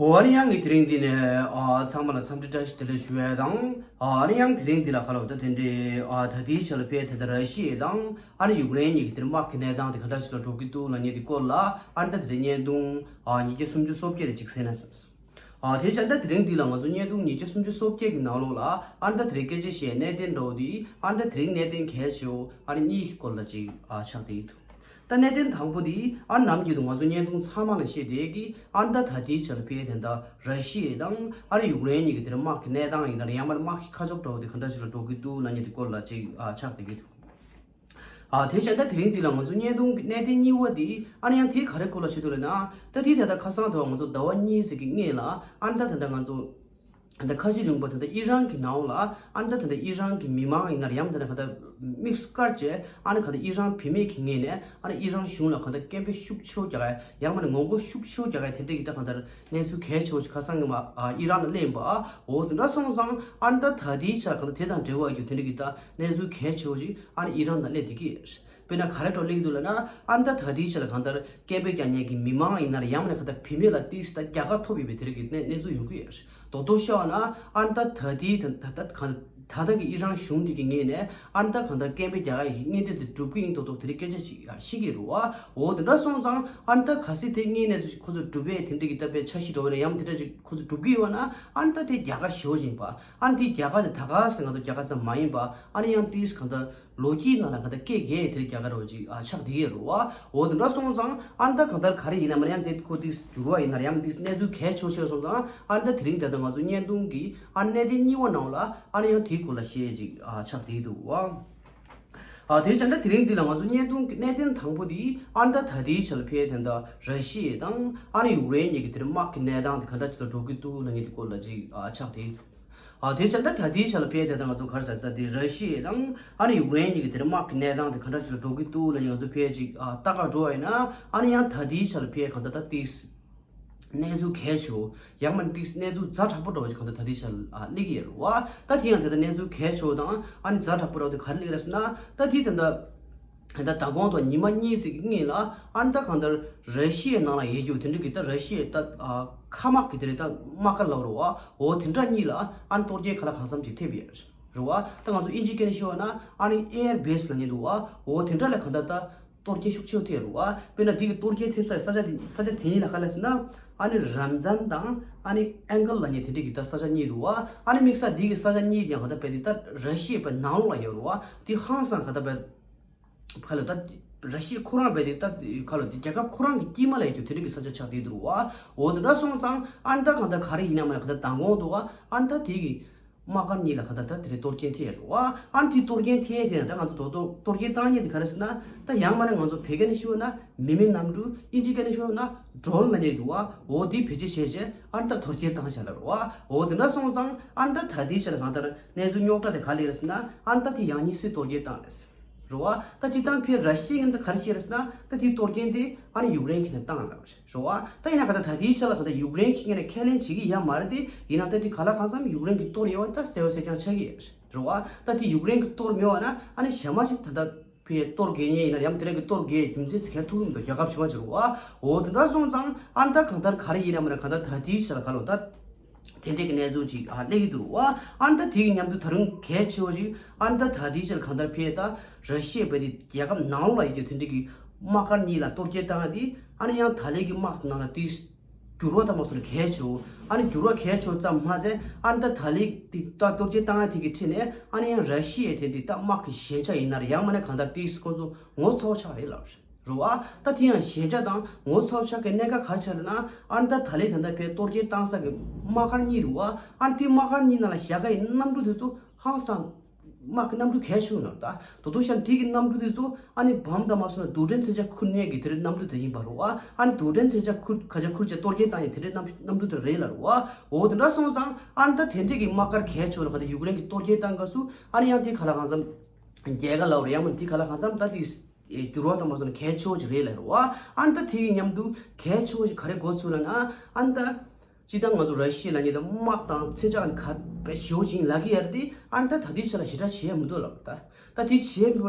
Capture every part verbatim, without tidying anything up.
ཨོ་ཨ་ནི་ཡང་གི་དེ་རིང་འདི་ནས་ཨ་ཚང་མ་ལ་འཚམས་འདྲི་བཀྲ་ཤིས་བདེ་ལེགས་ཞུ་ཡས་དང་། ཨ་ཨ་ནི་ཡང་དེ་རིང་འདི་ལ་ཁ་ལོ་ད་དེ་འདྲའི་ཨ་ད་ལྟའི་ཆ་ལ་ཕེ་དེ་འདྲ་ར་ཤི་ཡ་དང་ཨ་ནི་ཡུཀ་རེན་གཉིས་ཀྱི་དེ་དམག་གི་གནས་སྟངས་དེ་ག་འདྲ་ཞིག་ལ་འགྲོ་གི་འདུག་ལབ་མཁན་དེ་སྐོར་ལ་ཨ་ནི་ད་དེ་རིང་བརྙན་ཐུང་ཨ་ཉིས་བརྒྱ་སུམ་ཅུ་སོ་བརྒྱད་དེ་ཅིག་གསན་ན་བསམས། ཨ་དེ་བྱས་ད་དེ་རིང་འདི་ལ་ང་ཚོ་བརྙན་ཐུང་ཉིས་བརྒྱ་སུམ་ཅུ་སོ་བརྒྱད་ཀྱི་ནང་ལོགས་ལ་ཨ་ནི་ད་དེ་རིང་སྐད་ཆ་བཤད་གནད་དོན་འདྲ་བོ་དེ་ཨ་ནི་ད་དེ་རིང་གནད་དོན་གལ་ཆེ་བོ་ཨ་ནི་གཉིས་ཀྱི་སྐོར་ལ་ཅིག་ཨ་ཆགས་བསྡད་ཀྱི་འདུག་ད་གནད་དོན་དང་པོ་དེ་ཨ་ནི་ནམ་རྒྱུན་དུ་ང་ཚོ་བརྙན་ཐུང་ཚང་མ་ལ་བཤད་བསྡད་ཀྱི་ཨ་ནི་ད་ད་ལྟའི་ཆ་ལ་ཕེ་དེ་འདྲ་ར་ཤི་ཡ་དང་ཨ་ནི་ཡུཀ་རེན་གཉིས་ཀྱི་དེ་འདྲ་དམག་གི་གནས་སྟངས་ཡིན་ན་ཡང་མ་དམག་གི་ཁ་ཕྱོགས་འདྲ་བོ་དེ་ག་འདྲ་ཞིག་ལ་འགྲོ་གི་འདུག་ལབ་མཁན་དེ་སྐོར་ལ་ཅིག་ཨ་ཆགས་བསྡད་ཀྱི་འདུག་ཨ་དེ་བྱས་ད་དེ་རིང་འདི་ལ་ང་ཚོ་བརྙན་ཐུང་གི་གནད་དོན་གཉིས་པ་འདི་ཨ་ནི་ཡང་དེ་ག་རེ་སྐོར་ལ་བྱེད་འདུག་ལབ་ན། ད་དེ་ད་ལྟ་ཁ་སང་དུ་ང་ཚོ་ཟླ་བ་གཉིས་ཙམ་གྱི་སྔོན་ལ་ཨ་ནི་ད་ད་ལྟ་ང་ཚོ་ད་ཁ་ཆེ་ལུང་པ་ད་ལྟ་ཨི་རན་གྱི་ནང་ལ་ཨ་ནི་ད་ད་ལྟ་ཨི་རན་གྱི་མི་མང་ཡིན་ན་ཡང་ད་ལྟ་ག་ད་དམིགས་སུ་བཀར་བྱས་ཨ་ནི་ག་ད་ཨི་རན་བུད་མེད་ཀྱི་ངོས་ནས་ཨ་ནི་ཨི་རན་གཞུང་ལ་ག་ད་སྐད་འབོད་ཤུགས་ཆེ་བོ་རྒྱག་ཡ་ཡང་མ་ནི་ངོ་རྒོལ་ཤུགས་ཆེ་བོ་རྒྱག་ཡ་དེ་འདྲ་ཡི་ད་ག་ད་གནས་ཚུལ་གལ་ཆེ་བོ་ཞིག་ཁ་སང་གི་མ་ཨ་ཨི་རན་ལ་སླེབས་པ། འོ་དེ་འདྲ་སོང་ཙང་ཨ་ནི་ད་ད་ལྟའི་ཆ་ག་ད་དེ་དང་འབྲེལ་བ་ཡོད་དེ་འདྲ་གི་ད་གནས་ཚུལ་གལ་ཆེ་བོ་ཞིག་ཨ་ནི་ཨི་རན་ལ་སླེབས་བསྡད་ཀྱི་ཡོད། དཔེར་ན་ག་རེ་འགྲོ་སླེབས་ཀྱི་འདུག་ལབ་ན་ཨ་ནི་ད་ད་ལྟའི་ཆ་ལ་གང་ལྟར་སྐད་འབོད་རྒྱག་མཁན་གྱི་མི་མང་ཡིན་ན་ཡང་མིན་ན་གང་ལྟར་བུད་མེད་ལ་ཏིས་ད་རྒྱལ་ཁ་ཐོབ་ཡོད་པའི་དེ་རིགས་ཀྱི་གནས་གནས་ཚུལ་ཡོང་གི་ཡོད། རྡོག་རྡོག་བཤད་པ་ན་ཨ་ནི་ད་ད་ལྟའི་ད་ད་ད་གང་ད་ལྟ་གི་ཨི་རན་གཞུང་འདི་གི་ངོས་ནས་ཨ་ནི་ད་གང་ལྟར་སྐད་འབོད་རྒྱག་ཡ་ཡི་སྔོན་དེ་དེ་སྒྲུབ་ཀྱི་ཡིན་མདོག་མདོག་དེ་རིགས་སྐད་ཆ་ཞིག་ཤེས་ཀྱི་རེད་བ། འོ་དེ་འདྲ་སོང་ཙང་ཨ་ནི་ད་གལ་སྲིད་དེ་སྔོན་ནས་ཁོ་ཚོ་སྒྲུབ་པའི་དེ་འདྲ་གི་ད་དཔེ་འཆར་གཞི་འདྲ་བོ་ཡིན་ན་ཡང་དེ་འདྲ་ཅིག་ཁོ་ཚོ་སྒྲུབ་ཀྱི་ཡོད་ན་ཨ་ནི་ད་དེ་རྒྱལ་ཁ་ཞེ་པོ་ཅིག་ཡིན་པ། ཨ་ནི་དེ་རྒྱལ་ཁ་དེ་ད་ག་སེ་ང་ཚོ་རྒྱལ་ཁ་ཙམ་མ་ཡིན་པ་ཨ་ནི་ཡང་ཏིས་གང་ལྟར་ལོ་རྒྱུས་ནང་ལ་ག་ད་སྐད་རྒྱག་ཡ་དེ་རིགས་རྒྱག་ག་རོ་ཅིག་ཨ་ཆགས་བསྡད་ཡོད་རེད་བ། འོ་དེ་འདྲ་སོང་ཙང་ཨ་ནི་ད་གང་ལྟར་ག་རེ་ཡིན་ན་མ་ཡང་དེ་ཁོ་དེ་འགྱུར་བ་ཡིན་ན་ཡང་དེ་གནས་ཚུལ་གལ་ཆེ་ཆེ་སོང་ཙང་ཨ་ནི་ད་དེ་རིང་ད་ལྟ་ང་ཚོ་བརྙན་ཐུང་གི་ཨ་གནད་དོན་གཉིས་པ་ནང་ལ་ཨ་ནི་ཡང་དེའི་སྐོར་ལ་བཤད་ཅིག་ཨ་ཆགས་བསྡད་འདུག་བ། ཨ་དེ་བྱས་ན་དེ་རིང་འདི་ལ་ང་ཚོ་བརྙན་ཐུང་གི་གནད་དོན་དང་པོ་དེ་ཨ་ནི་ད་ད་ལྟའི་ཆ་ལ་ཕེ་དེ་འདྲ་ར་ཤི་ཡ་དང་ཨ་ནི་ཡུཀ་རེན་གཉིས་ཀྱི་དེ་རིང་དམག་གི་གནས་སྟངས་དེ་ག་འདྲ་ཅིག་ལ་འགྲོ་གི་འདུག་ལབ་མཁན་དེ་སྐོར་ལ་ཅིག་ཨ་ཆགས་བསྡད་འདུག་ཨ་དེ་བྱས་ན་ད་ལྟའི་ཆ་ལ་ཕེ་དེ་ད་ང་ཚོ་ག་རེ་ཟེར་ད་དེ་ར་ཤི་ཡ་དང་ཨ་ནི་ཡུཀ་རེན་གཉིས་ཀྱི་དེ་རིང་དམག་གི་གནས་སྟངས་དེ་ག་འདྲ་ཅིག་ལ་འགྲོ་གི་འདུག་ལབ་མཁན་ང་ཚོ་ཕེ་ཅིག་ཨ་ལྟ་ག་འགྲོ་བ་ཡིན་ན་ཨ་ནི་ཡང་ད་ལྟའི་ཆ་ལ་ཕེ་གང་ལྟར་ད་ཏིས་གནས་ཚུལ་གལ་ཆེ་བོ་ཡང་མིན་ཏིས་གནས་ཚུལ་ཛ་དྲག་པོ་འདྲ་བོ་ཞིག་གང་ལྟར་ད་ལྟའི་ཆ་ལ་ཨ་སླེབས་ཀྱི་ཡོད་རེད་བ། ད་དེ་ཡང་དེ་ལྟར་གནས་ཚུལ་གལ་ཆེ་བོ་དང་ཨ་ནི་ཛ་དྲག་པོ་འདྲ་བོ་དེ་ག་རེ་སླེབས་རེད་ཟེར་ན་ད་དེ་དེ་འདྲ་ད་ཟླ་གོང་དུ་ཉི་མ་གཉིས་ཙམ་གྱི་སྔོན་ལ་ཨ་ནི་ད་གང་ལྟར་ར་ཤི་ཡའི་ནང་ལ་ཡོད་རྒྱུ་དེ་འདྲ་གི་ད་ར་ཤི་ཡའི་ད་ཨ་མཁའ་དམག་གི་དེ་རེད་ད་དམག་སྒར་ལབ་རེད་བ། འོ་དེ་འདྲ་གཉིས་ལ་ཨ་ནི་གཏོར་སྐྱོན་ག་ལ་གང་འཚམ་ཅིག་ཐེབས་ཡོད་རེད་བ། ད་ང་ཚོ་ཨིན་ཇི་སྐད་ནས་ཤོད་ན་ཨ་ནི་ཨེར་བེ་སི་ལབ་མཁན་འདུག་བ། འོ་དེ་འདྲ་ལ་གང་ལྟར་ད་གཏོར་སྐྱོན་ཤུགས་ཆེ་ཐེབས་རེད་བ། དཔེར་ན་དེ་གི་གཏོར་སྐྱོན་ཐེབས་ས་ས་ཆ་དེ་ས་ཆ་དེ་གཉིས་ལ་ག་ལ་ཟེར་ན་ཨ་ནི་རམ་ཛན་དང་ཨ་ནི་ཨན་གལ་ལབ་མཁན་དེ་འདྲ་གི་ད་ས་ཆ་གཉིས་འདུག་བ། ཨ་ནི་དམིགས་བསལ་དེ་གི་ས་ཆ་གཉིས་དེ་ཡང་གང་ལྟར་དཔེ་དེ་ད་ར་ཤི་ཡའི་དཔེ་ནང་ལོགས་ལ་ཡོད་རེད་བ། དེ་ཧང་སང་གང་ལྟར་དཔེ་ཁ་ལོ་ད་ར་ཤི་ཡ་ཁོ་རང་རྦད་དེ་ད་ཁ་ལོ་དེ་རྒྱལ་ཁབ་ཁོ་རང་གི་དཀྱིལ་མ་ལ་ཡོད་རྒྱུ་དེ་འདྲ་གི་ས་ཆ་ཆགས་བསྡད་འདུག་བ། འོ་དེ་འདྲ་སོང་ཙང་ཨ་ནི་ད་གང་ལྟར་ག་རེ་ཡིན་ན་མ་ཡིན་ན་གང་ལྟར་མདང་དགོང་དུ་བ་ཨ་ནི་ད་དེ་གི་དམག་སྒར་གཉིས་ལ་གང་ལྟར་ད་དེ་རེད་གཏོར་སྐྱོན་ཐེབས་རེད་བ། ཨ་ནི་དེ་གཏོར་སྐྱོན་ཐེབས་དེ་ན་ད་ང་ཚོ་རྡོག་རྡོག་གཏོར་སྐྱོན་བཏང་མཁན་དེ་ག་རེ་ཟེར་ན་ད་ཡང་མ་ནས་ང་ཚོ་བོད་སྐད་ནས་ཞུས་ན་མི་མེད་གནམ་གྲུ། ཨིན་ཇི་སྐད་ནས་ཞུས་ན་ཌོ་རོན་ལབ་མཁན་འདུག་བ། འོ་དེ་བེད་སྤྱོད་བྱས་བྱས་ཨ་ནི་ད་གཏོར་སྐྱོན་བཏང་བཞག་ལ་རེད་བ། འོ་དེ་འདྲ་སོང་ཙང་ཨ་ནི་ད་ད་དེ་ཆ་ལ་གང་ལྟར་གནས་ཚུལ་རྙོག་དྲ་དེ་ག་ལ་ཡོད་རེད་ཟེར་ན་ཨ་ནི་ད་དེ་ཡང་སྙིང་སྲིད་གཏོར་སྐྱོན་བཏང་རེད། རེད་བ། ད་སྤྱིར་བཏང་ཕར་ར་ཤི་ཡ་ངན་ད་ག་རེ་བྱས་རེད་ཟེར་ན་ད་དེའི་གཏོར་སྐྱོན་དེ་ཨ་ནི་ཡུཀ་རེན་གྱི་ནས་བཏང་ལབ་རེད་བ། ད་ཡིན་ན་ག་ད་ད་དེའི་ཆ་ལ་ག་ད་ཡུཀ་རེན་གྱི་ངོས་ནས་ཁས་ལེན་བྱེད་ཀྱི་ཡོད་མ་རེད་དེ། ཡིན་ན་ད་དེ་ག་ལ་གང་འཚམ་ཡུཀ་རེན་གྱིས་གཏོར་ཡོད་པ་ད་གསལ་པོ་གསལ་རྐྱང་ཆགས་ཀྱི་ཡོད་རེད་བ། ད་དེ་ཡུཀ་རེན་གྱིས་གཏོར་མེད་པ་ན་ཨ་ནི་གཞན་མ་ཞིག་ད་ད་ཕར་གཏོར་དགོས་མཁན་ཡིན་ན་ཡང་དེ་རིང་གི་གཏོར་དགོས་རྒྱུ་མཚན་ཟེར་ག་ཐུག་གི་མི་འདུག་རྒྱལ་ཁབ་ཆུང་བ་ཅིག་རེད་བ། འོ་དེ་འདྲ་སོང་ཙང་ཨ་ནི་ད་གང་ལྟར་ག་རེ་ཡིན་ན་མིན་ན་ག་ད་ད་དེའི་ཆ་ལ་ག་ལོ་ད། དེ་འདྲས་ཀྱི་གནས་ཚུལ་ཅིག་ཨ་སླེབས་ཀྱི་འདུག་བ། ཨ་ནི་ད་དེ་གི་མཉམ་དུ་ད་རུང་གལ་ཆེ་བ་ཞིག་ཨ་ནི་ད་ད་དེའི་ཕྱིར་གང་ལྟར་ཕེ་ད་ར་ཤི་ཡ་བས་དེ་རྒྱལ་ཁབ་ནང་ལོགས་ལ་ཡོད་རྒྱུ་དེ་འདྲས་ཀྱི་དམག་སྒར་གཉིས་ལ་གཏོར་སྐྱོན་བཏང་ཡ་དེ་ཨ་ནི་ཡང་ད་ལན་གྱི་དམག་ནང་ལ་དེ་འགྱུར་བ་དང་མ་སོང་ན་གལ་ཆེ་བོ། ཨ་ནི་འགྱུར་བ་གལ་ཆེ་བོ་ཙམ་མ་ཟད་ཨ་ནི་ད་ད་ལན་དེ་ད་གཏོར་སྐྱོན་བཏང་ཡ་དེ་གི་ཁྲིད་ནས་ཨ་ནི་ཡང་ར་ཤི་ཡ་དེ་འདྲས་ད་དམག་གི་ཞན་ཆ་ཡིན་ན་རེད་ཡང་མིན་ན་གང་ལྟར་དེ་ཁོང་ཚོ་ངོ་ཚ་བོ་ཆགས་རེད་ལབ་རེད། རེད་བ། ད་དེ་ཡང་ཞན་ཆ་དང་ངོ་ཚ་བོ་ཆགས་ཀྱི་གནད་འགག་ག་རེ་ཆགས་རེད་ན། ཨ་ནི་ད་ད་ལན་ད་ལྟ་ཕར་གཏོར་སྐྱོན་བཏང་ས་གི་དམག་སྒར་གཉིས་རེད་བ། ཨ་ནི་དེ་དམག་སྒར་གཉིས་ནང་ལ་བཞག་ག་ཡི་གནམ་གྲུ་དེ་ཚོ་ཧང་སང་། དམག་གི་གནམ་གྲུ་གལ་ཆེ་ནོ་ད། དོ་དོ་ཤ་དེ་གི་གནམ་གྲུ་དེ་ཚོ་ཨ་ནི་བམ་དང་མ་སོང་ན་རྡུལ་ཕྲན་མཚོན་ཆ་ཁུར་ནས་གི་དེ་རིང་གནམ་གྲུ་དེ་ཡིན་པ་རེད་བ། ཨ་ནི་རྡུལ་ཕྲན་མཚོན་ཆ་ཁུར་ཁ་ཆ་ཁུར་བྱས་གཏོར་སྐྱོན་བཏང་ཡི་དེ་རིང་གནམ་གནམ་གྲུ་དེ་རེད་ལ་རེད་བ། འོ་དེ་འདྲ་སོང་ཙང་ཨ་ནི་ད་དེ་འདྲས་གི་དམག་སྒར་གལ་ཆེ་ལ་ག་ད་ཡུཀ་རེན་གི་གཏོར་སྐྱོན་བཏང་སྐབས་སུ་ཨ་ནི་ཡང་དེ་ག་ལ་གང་འཚམ། རྒྱལ་ཁ་ལ་རེད་ཡང་མིན་དེ་ག་ལ་གང་འཚམ་ད་དེ། འགྱུར་བ་དང་མ་སོང་ན་གལ་ཆེ་བོ་ཞིག་རེད་ལབ་རེད་བ། ཨ་ནི་ད་དེ་གི་མཉམ་དུ་གལ་ཆེ་བོ་ཞིག་ག་རེ་གོ་ཚུལ་ལབ་ན། ཨ་ནི་ད། སྤྱིར་བཏང་ང་ཚོ་ར་ཤི་ཡ་ལབ་མཁན་ད་དམག་དང་མཚོན་ཆ་ཨ་ནི་ག་དཔེ་ཞེ་བོ་ཅིག་ལབ་ཀྱི་ཡོད་རེད་དེ། ཨ་ནི་ད་ད་དེའི་ཆ་ལ་ཞེ་དྲག་བྱེད་ཡ་མི་འདུག་ལབ་ད། ད་དེ་བྱེད་ཡ་མི་འདུག་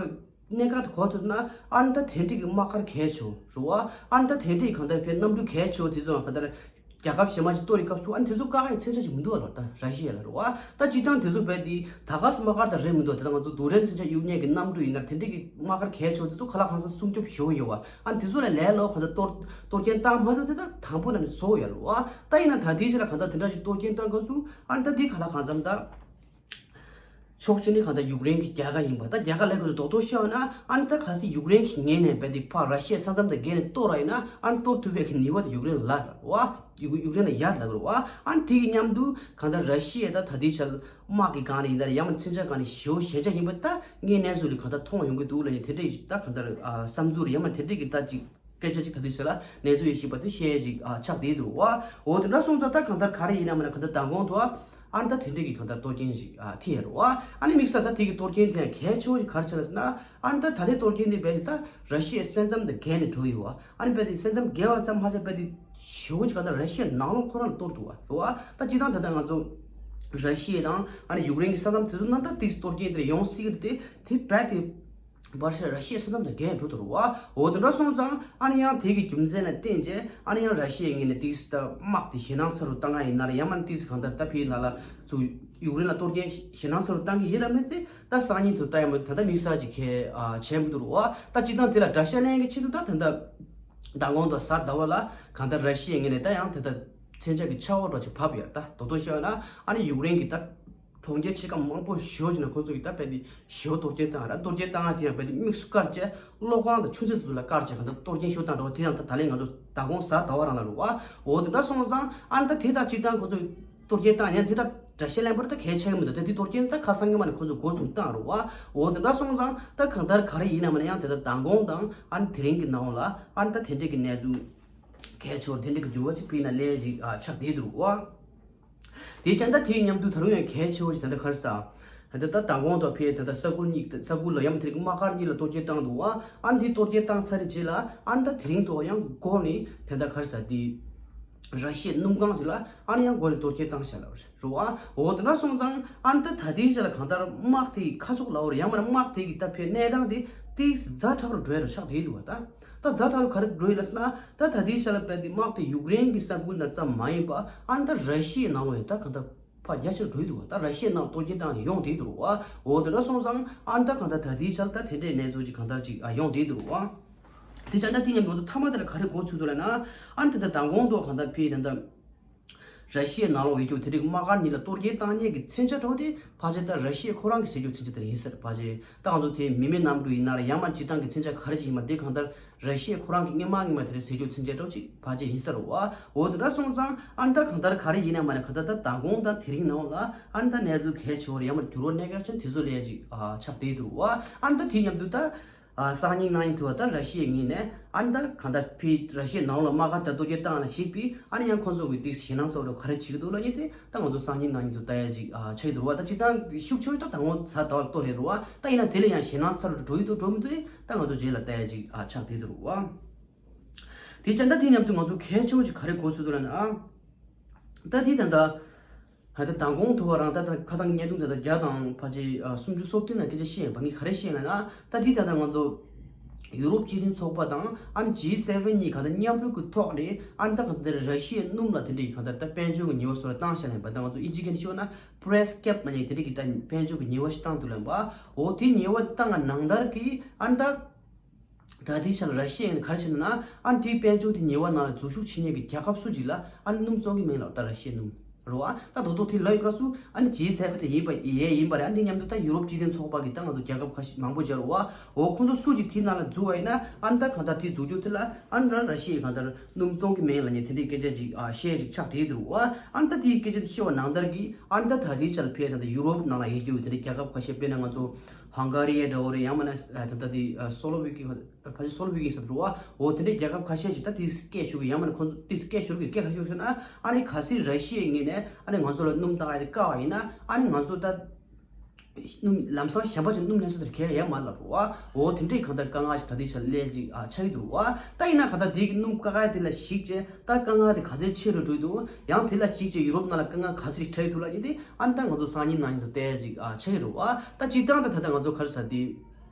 གནད་འགག་དེ་གོ་ཐུབ་ན་ཨ་ནི་ད་དེ་འདྲས་ཀྱི་དམག་སྒར་གལ་ཆེ་བོ་རེད་བ། ཨ་ནི་ད་དེ་འདྲས་གང་ལྟར་ཕར་གནམ་གྲུ་གལ་ཆེ་བོ་དེ་ཚོ་གང་ལྟར། རྒྱལ་ཁབ་གཞན་པ་ཞིག་གཏོར་བའི་སྐབས་སུ་ཨ་ནི་དེ་ཚོ་བཀག་ཡའི་མཚོན་ཆ་ཞིག་མི་འདུག་བ་ལོ། ད་ར་ཤི་ཡ་ལ་རེད་བ། ད་སྤྱིར་བཏང་དེ་ཚོ་རྦད་དེ་ད་ག་སེ་དམག་སྒར་དང་རེད་མི་འདུག་དེ་ད་ང་ཚོ་རྡུལ་ཕྲན་མཚོན་ཆ་གཡུག་མཁན་གྱི་གནམ་གྲུ་ཡིན་ན་དེ་འདྲས་ཀྱི་དམག་སྒར་གལ་ཆེ་བ་དེ་ཚོ་ག་ལ་གང་འཚམ་སྲུང་སྐྱོབ་ཞུ་ཡོད་བ། ཨ་ནི་དེ་ཚོ་ལ་ལས་ལོ་གང་ལྟར་གཏོར་གཏོར་སྐྱོན་བཏང་མ་ཐུབ་དེ་ད་དང་པོ་ན་ནས་བཟོ་ཡོད་རེད་བ། ད་ཡིན་ན་ད་དེའི་རྗེས་ལ་གང་ལྟར་དེ་འདྲ་ཞིག་གཏོར་སྐྱོན་བཏང་སྐབས་སུ་ཨ་ནི་ད་དེ་ག་ལ་གང་འཚམ་ད། ཕྱོགས་གཅིག་ནས་གང་ལྟར་ཡུཀ་རེན་གྱི་རྒྱལ་ཁ་ཡིན་པ། ད་རྒྱལ་ཁ་ལབ་དགོས་རྡོག་རྡོག་བཤད་ན་ཨ་ནི་ད་གལ་སྲིད་ཡུཀ་རེན་གྱི་ངོས་ནས་རྦད་དེ་ཕར་ར་ཤི་ཡའི་ས་མཚམས་དང་བརྒལ་ནས་གཏོར་བ་ཡིན་ན་ཨ་ནི་གཏོར་ཐུབ་པའི་གི་ནུས་པ་དེ་ཡུཀ་རེན་ལ་རེད་བ། ཡུཀ་ཡུཀ་རེན་ལ་ཡར་ལབ་དགོས་རེད་བ། ཨ་ནི་དེ་གི་མཉམ་དུ་གང་ལྟར་ར་ཤི་ཡས་ད་ད་ལྟའི་ཆར་དམག་གི་སྒང་ནས་ཡིན་ད་རེད། ཡང་མིན་མཚོན་ཆ་སྒང་ནས་ཞེ་པོ་ཞན་ཆ་ཡིན་པ་ད་ངས་གནས་ཚུལ་ལ་གང་ལྟར་མཐོང་ཡོང་གི་འདུག་ལབ་ནས་དེ་འདྲས་ད་གང་ལྟར་བསམ་ཚུལ་རེད། ཡང་མིན་དེ་འདྲས་ཀྱི་ད་ཅིག་སྐད་ཆ་ཅིག་ད་དུས་ཚོད་ལ་གནས་ཚུལ་ཡོད་ཤེས་པ་དེ་བཤད་ཅིག་ཨ་ཆགས་བསྡད་འདུག་བ། འོ་དེ་འདྲ་སོང་ཙང་ད་གང་ལྟར་ག་རེ་ཡིན་ན་མིན་ན་གང་ལྟར་མདང་དགོང་དུ་ཨ་ནི་ད་དེ་འདྲས་ཀྱི་གང་ལྟར་གཏོར་སྐྱོན་ཞིག་ཨ་ཐེབས་ཡོད་རེད་བ། ཨ་ནི་དམིགས་བསལ་ད་དེ་གི་གཏོར་སྐྱོན་དེ་ཡང་གལ་ཆེ་བོ་ཞིག་ག་རེ་ཆགས་ལ་ཟེར་ན་ཨ་ནི་ད་ད་ལྟའི་གཏོར་སྐྱོན་དེ་རྦད་དེ་ད་ར་ཤི་ཡའི་ས་མཚམས་དང་བརྒལ་ནས་འགྲོ་ཡོད་བ། ཨ་ནི་རྦད་དེ་ས་མཚམས་བརྒལ་བ་ཙམ་མ་ཟད་རྦད་དེ་ཞེ་བོ་ཞིག་གང་ལྟར་ར་ཤི་ཡའི་ནང་ལོགས་ཁོ་རང་ལ་གཏོར་འདུག་བ་རེད་བ། ད་སྤྱིར་བཏང་ད་ལྟ་ང་ཚོ་ར་ཤི་ཡ་དང་ཨ་ནི་ཡུཀ་རེན་གྱི་ས་མཚམས་དེ་ཚོ་ནང་ད་དེ་གཏོར་སྐྱོན་དེ་ཡོང་སྲིད་ཀྱི་རེད་དེ་དེ་རྦད་དེ། བར་ཤ་ར་ཤི་ཡའི་ས་མཚམས་དང་བརྒལ་འགྲོ་ཐུབ་རེད་བ། འོ་དེ་འདྲ་སོང་ཙང་ཨ་ནི་ཡང་དེ་གི་རྒྱུ་མཚན་ལ་བརྟེན་རྗེས་ཨ་ནི་ཡང་ར་ཤི་ཡའི་ངོས་ནས་ཏིས་ད་དམག་དེ་ཞེད་སྣང་ཚ་རུ་བཏང་ཡ་ཡིན་ན་རེད། ཡང་མིན་ཏིས་གང་ལྟར་ད་ཕིའི་ནང་ལ་ཚུ་ཡུཀ་རེན་ལ་གཏོར་སྐྱོན་ཞེད་སྣང་ཚ་རུ་བཏང་གི་ཡིན་ལ་མིན་ཏེ་ད་སང་ཉིན་དུ་ད་ཡང་མིན་ད་ལྟ་དམིགས་བསལ་གྱི་གལ་ཨ་བྱས་མི་འདུག་རེད་བ། ད་སྤྱིར་བཏང་དེ་ལ་དགྲ་ཤ་ལེན་གྱི་ཆེད་དུ་ད་ད་ལྟ་མདང་དགོང་དང་གཟའ་ཟླ་བ་ལ་གང་ལྟར་ར་ཤི་ཡའི་ངོས་ནས་ད་ཡང་དེ་ད་མཚོན་ཆ་གི་ཆར་པ་འདྲ་ཅིག་བབས་ཡོད། ད་དོ་དོ་ཤོད་ན་ཨ་ནི་ཡུཀ་རེན་གྱི་ད། གྲོང་ཁྱེར་ཆེ་ཁག་མང་པོ་ཞེ་པོ་ཅིག་ནང་ཁོང་ཚོ་གིས་ད་རྦད་དེ་ཞེ་པོ་གཏོར་སྐྱོན་བཏང་ར། གཏོར་སྐྱོན་བཏང་ཡ་དེ་ཡང་རྦད་དེ་དམིགས་སུ་བཀར་བྱས་གློག་ཁང་དང་ཆུ་ཚོད་དེ་ཚོ་ལ་བཀར་བྱས་གང་ལྟར་གཏོར་སྐྱོན་ཞེ་པོ་བཏང་འགྲོ་བ། དེ་ཡང་ད་ད་ལན་ང་ཚོ་ཟླ་གོང་གཟའ་ཟླ་བ་རང་ལ་རེད་བ། འོ་དེ་འདྲ་སོང་ཙང་ཨ་ནི་ད་དེ་དང་སྤྱིར་བཏང་ཁོང་ཚོ་གཏོར་སྐྱོན་བཏང་ཡ་དེ་ད་དགྲ་ཤ་ལེན་པར་ད་གལ་ཆེ་གི་མི་འདུག་ད་དེ་གཏོར་སྐྱོན་ད་ཁ་སང་གི་མ་ནས་ཁོང་ཚོ་འགོ་ཚུགས་བཏང་རེད་བ། འོ་དེ་འདྲ་སོང་ཙང་ད་གང་ལྟར་ག་རེ་ཡིན་ན་མ་ན་ཡང་དེ་ད་མདང་དགོང་དང་ཨ་ནི་དེ་རིང་གི་ནང་ལ་ཨ་ནི་ད་དེ་འདྲས་ཀྱི་གནས་ཚུལ་གལ་ཆེ་བ་དེ་འདྲས་ཀྱི་འགྱུར་བ་ཅིག་ཕིའི་ན་ལས་ཅིག་ཨ་ཆགས་བསྡད་འདུག་བ། དེ་ཙང་ད་དེའི་མཉམ་དུ་ད་རུང་ཡང་གལ་ཆེ་བོ་ཞིག་ད་ལྟ་ག་རེ་ཟ། ད་ལྟ་མདང་དགོང་དང་ཕེ་ད་ལྟ་ས་ཁུལ་གཉིས་ས་ཁུལ་ལ་ཡང་དེ་རིང་དམག་སྒར་གཉིས་ལ་གཏོར་སྐྱོན་བཏང་འདུག་བ། ཨ་ནི་དེ་གཏོར་སྐྱོན་བཏང་ཚར་རྗེས་ལ་ཨ་ནི་ད་དེ་རིང་ཐོག་ཡང་འགོ་ནས་ད་ལྟ་ག་རེ་ཟ་དེ་ར་ཤི་ཡའི་སྣུམ་ཁང་ཞིག་ལ་ཨ་ནི་ཡང་འགོ་ནས་གཏོར་སྐྱོན་བཏང་བཞག་ལབ་རེད་བ། འོ་དེ་འདྲ་སོང་ཙང་ཨ་ནི་ད་ད་དེའི་ཆ་ལ་གང་ལྟར་དམག་དེ་ཡི་ཁ་ཕྱོགས་ལ་འོར་ཡང་མིན་ན་དམག་དེ་གི་ད་ཕེ་གནས་སྟངས་དེ་ཏིག་ཛ་དྲག་རུ་འགྲོ་ཡ་རུ་ཆགས་བསྡད་འདུག་བ། ད་ད་ཛ་དྲག་རུ་ག་རེ་འགྲོ་ཡི་ལབ་ཟེར་ན་ད་ད་དེའི་ཆ་ལ་རྦད་དེ་དམག་དེ་ཡུཀ་རེན་གྱི་ས་ཁུལ་ན་ཙམ་མ་ཡིན་པ་ཨ་ནི་ད་ར་ཤི་ཡའི་ནང་ལ་ཡང་ད་གང་ལྟར་ཕར་རྒྱ་ཆེར་འགྲོ་ཡི་འདུག་བ། ད་ར་ཤི་ཡའི་ནང་གཏོར་སྐྱོན་བཏང་ནས་ཡོང་བསྡད་འདུག་བ། འོ་དེ་འདྲ་སོང་ཙང་ཨ་ནི་ད་གང་ལྟར་ད་དེའི་ཆ་ལ་ད་དེ་འདྲའི་གནས་ཚུལ་ཅིག་གང་ལྟར་ཅིག་ཨ་ཡོང་བསྡད་འདུག་བ། དེ་ཙང་ད་དེ་མཉམ་དུ་ང་ཚོ་མཐའ་མ་དེ་ལ་ག་རེ་གོ་ཚུལ་འདུག་ལབ་ན་ཨ་ནི་ད་ད་མདང་དགོང་དུ་གང་ལྟར་ཕེ་ད་ད། ར་ཤི་ཡའི་ནང་ལོགས་ཡོད་རྒྱུ་དེ་རིགས་དམག་སྒར་གཉིས་ལ་གཏོར་སྐྱོན་བཏང་མཁན་གྱི་མཚོན་ཆ་འདྲ་བོ་དེ་ཕལ་ཆེར་ད་ར་ཤི་ཡ་ཁོ་རང་གི་ཟེར་རྒྱུ་མཚོན་ཆ་དེ་རེད་ཡིན་ས་རེད། ཕལ་ཆེར་ད་ང་ཚོ་དེ་མི་མེད་གནམ་གྲུ་ཡིན་ན་རེད། ཡང་མ་སྤྱིར་བཏང་གི་མཚོན་ཆ་ག་རེ་ཅིག་ཡིན་མ་དེ་གང་ལྟར་ར་ཤི་ཡ་ཁོ་རང་གི་སྔོན་མ་སྔོན་མ་དེ་རེད་ཟེར་རྒྱུ་མཚོན་ཆ་འདྲ་བོ་ཅིག་ཕལ་ཆེར་ཡིན་ས་རེད་བ། འོ་དེ་འདྲ་སོང་ཙང་ཨ་ནི་ད་གང་ལྟར་ག་རེ་ཡིན་ན་མ་རེད། གང་ལྟར་ད་མདང་དགོང་དང་དེ་རིང་ནང་ལ་ཨ་ནི་ད་གནས་ཚུལ་གལ་ཆེ་བོ་རེད། ཡང་མ་འགྱུར་བ་གནས་གལ་ཆེན་དེ་ཚོ་ལས་ཅིག་ཨ་ཆགས་བསྡད་འདུག་བ། ཨ་ནི་ད་དེ་མཉམ་དུ་ད། ཨ་སང་ཉིན་གནངས་ཉིན་དུ་བ་ད་ར་ཤི་ཡའི་ངོས་ནས་ཨ་ནི་ད་གང་ལྟར་ཕི་ར་ཤི་ཡའི་ནང་ལ་དམག་སྒར་ད་གཏོར་རྒོལ་བཏང་ལ་ཞིག་པའི་ཨ་ནི་ཡང་ཁོང་ཚོ་གི་ཏིག་ཞེད་སྣང་ཚ་བོ་ག་རེ་བྱེད་ཀྱི་འདུག་ལབ་ཉིན་དེ་ད་ང་ཚོ་སང་ཉིན་གནངས་ཉིན་དུ་ལྟ་ཡ་ཅིག་ཨ་ཆགས་ཀྱི་འདུག་བ། ད་སྤྱིར་བཏང་ཤུགས་ཆེ་བོ་ད་དང་པོ་གཟའ་ཟླ་བར་གཏོར་རེད་རུ་བ། ད་ཡིན་ན་དེ་ལ་ཡང་ཞེད་སྣང་ཚ་བོ་འགྲོ་ཡི་འདུག་འགྲོ་མི་འདུག་ད་ང་ཚོ་རྗེས་ལ་ལྟ་ཡ་ཅིག་ཨ་ཆགས་བསྡད་འདུག་རུ་བ། དེ་ཙང་ད་དེ་མཉམ་དུ་ང་ཚོ་གལ་ཆེ་བོ་ཅིག་ག་རེ་གོ་ཚུལ་འདུག་ལབ་ན་ཨ། ད་དེ་ད་ད། ད་ལྟ་མདང་དགོང་དུ་བ་རང་ད་ལྟ་ཁ་སང་གི་བརྙན་ཐུང་ད་ལྟ་བརྒྱ་དང་ཕལ་ཆེར་ཨ་སུམ་ཅུ་སོ་བདུན་ལ་སྐད་ཆ་བཤད་ཡིན་པ་ངས་ག་རེ་བཤད་ཡིན་ལབ་ན། ད་དེ་ད་ལྟ་ང་ཚོ་ཡུ་རོབ་སྤྱི་མཐུན་ཚོགས་པ་དང་ཨ་ནི་ཇི་སེ་ཝེན་གཉིས་གང་ལྟར་མཉམ་རུབ་ཀྱི་ཐོག་ནས་ཨ་ནི་ད་གང་ལྟར་ར་ཤི་ཡའི་སྣུམ་ལ་དེ་འདྲའི་གང་ལྟར་ད་དཔལ་འབྱོར་གྱི་ཉེས་པ་སོགས་ལ་བཏང་བཞག་ཡིན་པ། ད་ང་ཚོ་ཨིན་ཇི་སྐད་ནས་ཤོད་ན་པི་རེས་ཀེབ་ལབ་མཁན་དེ་འདྲའི་གི་ད་དཔལ་འབྱོར་གྱི་ཉེས་པ་ཞིག་བཏང་འདུག་ལབ་པ། འོ་དེ་ཉེས་པ་དེ་བཏང་བ་ནང་ལྟར་གྱི་ཨ་ནི་ད། ད་ལྟའི་ཆར་ར་ཤི་ཡས་ག་རེ་བྱས་ན་ཨ་ནི་དེའི་དཔལ་འབྱོར་དེ་ཉེ་བ་ནང་ལ་འཛུལ་ཞུགས་བྱེད་མཁན་གྱི་རྒྱལ་ཁབ་སུ་ཅིག་ལ་ཨ་ནི་སྣུམ་བཙོང་གི་མིན་ལབ། ད་ར་ཤི་ཡའི་སྣུམ་རེད་བ། ད་དོ་དོ་དེ་ལབ་ཡོད་སྐབས་སུ་ཨ་ནི་ཇི་སེ་ཝེན་དེ་ཡིན་པ་ཡས་ཡིན་པ་རེད། ཨ་ནི་དེ་མཉམ་དུ་ད་ཡུ་རོབ་སྤྱི་མཐུན་ཚོགས་པ་གི་ད་ང་ཚོ་རྒྱལ་ཁབ་ཁ་ཤས་མང་པོ་ཅིག་ཡོད་རེད་བ། འོ་ཁོང་ཚོ་སུ་ཅིག་དེའི་ནང་ལ་འཛུལ་བ་ཡིན་ན་ཨ་ནི་ད་གང་ལྟར་དེ་འཛུལ་རྒྱུ་དེ་ལ་ཨ་ནི་ར་ར་ཤི་ཡས་གང་ལྟར་སྣུམ་བཙོང་གི་མིན་ལབ་མཁན་དེ་འདྲའི་སྐད་ཆ་ཅིག་ཨ་བཤད་ཅིག་ཆགས་བསྡད་འདུག་བ། ཨ་ནི་ད་དེའི་སྐད་ཆ་དེ་བཤད་པ་ནང་ལྟར་གྱི་ཨ་ནི་ད་ད་ལྟའི་ཆར་ཕེ་ད་ད་ཡུ་རོབ་ནང་ལ་ཡོད་རྒྱུ་དེ་འདྲའི་རྒྱལ་ཁབ་ཁ་ཤས་དཔེར་ན་ང་ཚོ་ཧང་ག་རི་ཡ་འདྲ་བོ་རེད། ཡང་མིན་ན་ད་ལྟ་དེ་སོ་ལོ་ཝི་ཀི་ཕལ་ཆེར་སོ་ལོ་ཝི་ཀི་ཟེར་འགྲོ་བ། འོ་དེ་འདྲའི་རྒྱལ་ཁབ་ཁ་ཤས་ཤིག་ད་དེ་སྐད་ཤོར་གི། ཡང་མིན་ན་ཁོང་ཚོ་དེ་སྐད་ཤོར་གི་སྐད་ཁ་ཤོར་ཤོར་ན་ཨ་ནི་གལ་སྲིད་ར་ཤི་ཡའི་ངོས་ནས་ཨ་ནི་ང་ཚོ་ལ་སྣུམ་བཏང་ཡ་དེ་བཀག་པ་ཡིན་ན་ཨ་ནི་ང་ཚོ་ད་སྣུམ་ལམ་སང་གཞན་པ་ཅིག་སྣུམ་ལེན་ས་དེར་གལ་ཡོད་མ་རེད་ལབ་རེད་བ། འོ་དེ་འདྲའི་གང་ལྟར་དཀའ་ངལ་ཞིག་ད་ལྟའི་ཆར་སླེབས་ཅིག་ཨ་ཆགས་ཀྱི་འདུག་བ། ད་ཡིན་ན་གང་ལྟར་དེ་གི་སྣུམ་བཀག་ཡ་དེ་ལ་གཞིགས་བྱས་ད་དཀའ་ངལ་དེ་ག་ཚོད་ཆེ་རུ་འགྲོ་གི་འདུག་ཡང་དེ་ལ་གཞིགས་བྱས་ཡུ་རོབ་ནང་ལ་དཀའ་ངལ་ག་ཚོད་ཞིག་འཕྲད་ཀྱི་འདུག་ལབ་མཁན་དེ་ཨ་ནི་ད་ང་ཚོ་སང་ཉིན་གནངས་ཉིན་དུ་བལྟ་ཡ་ཅིག་ཨ་ཆགས་ཀྱི་རེད་བ། ད་སྤྱིར་བཏང་ད་ད་ལྟ་ང་ཚོ་ག་རེ་ཟེར་དེ།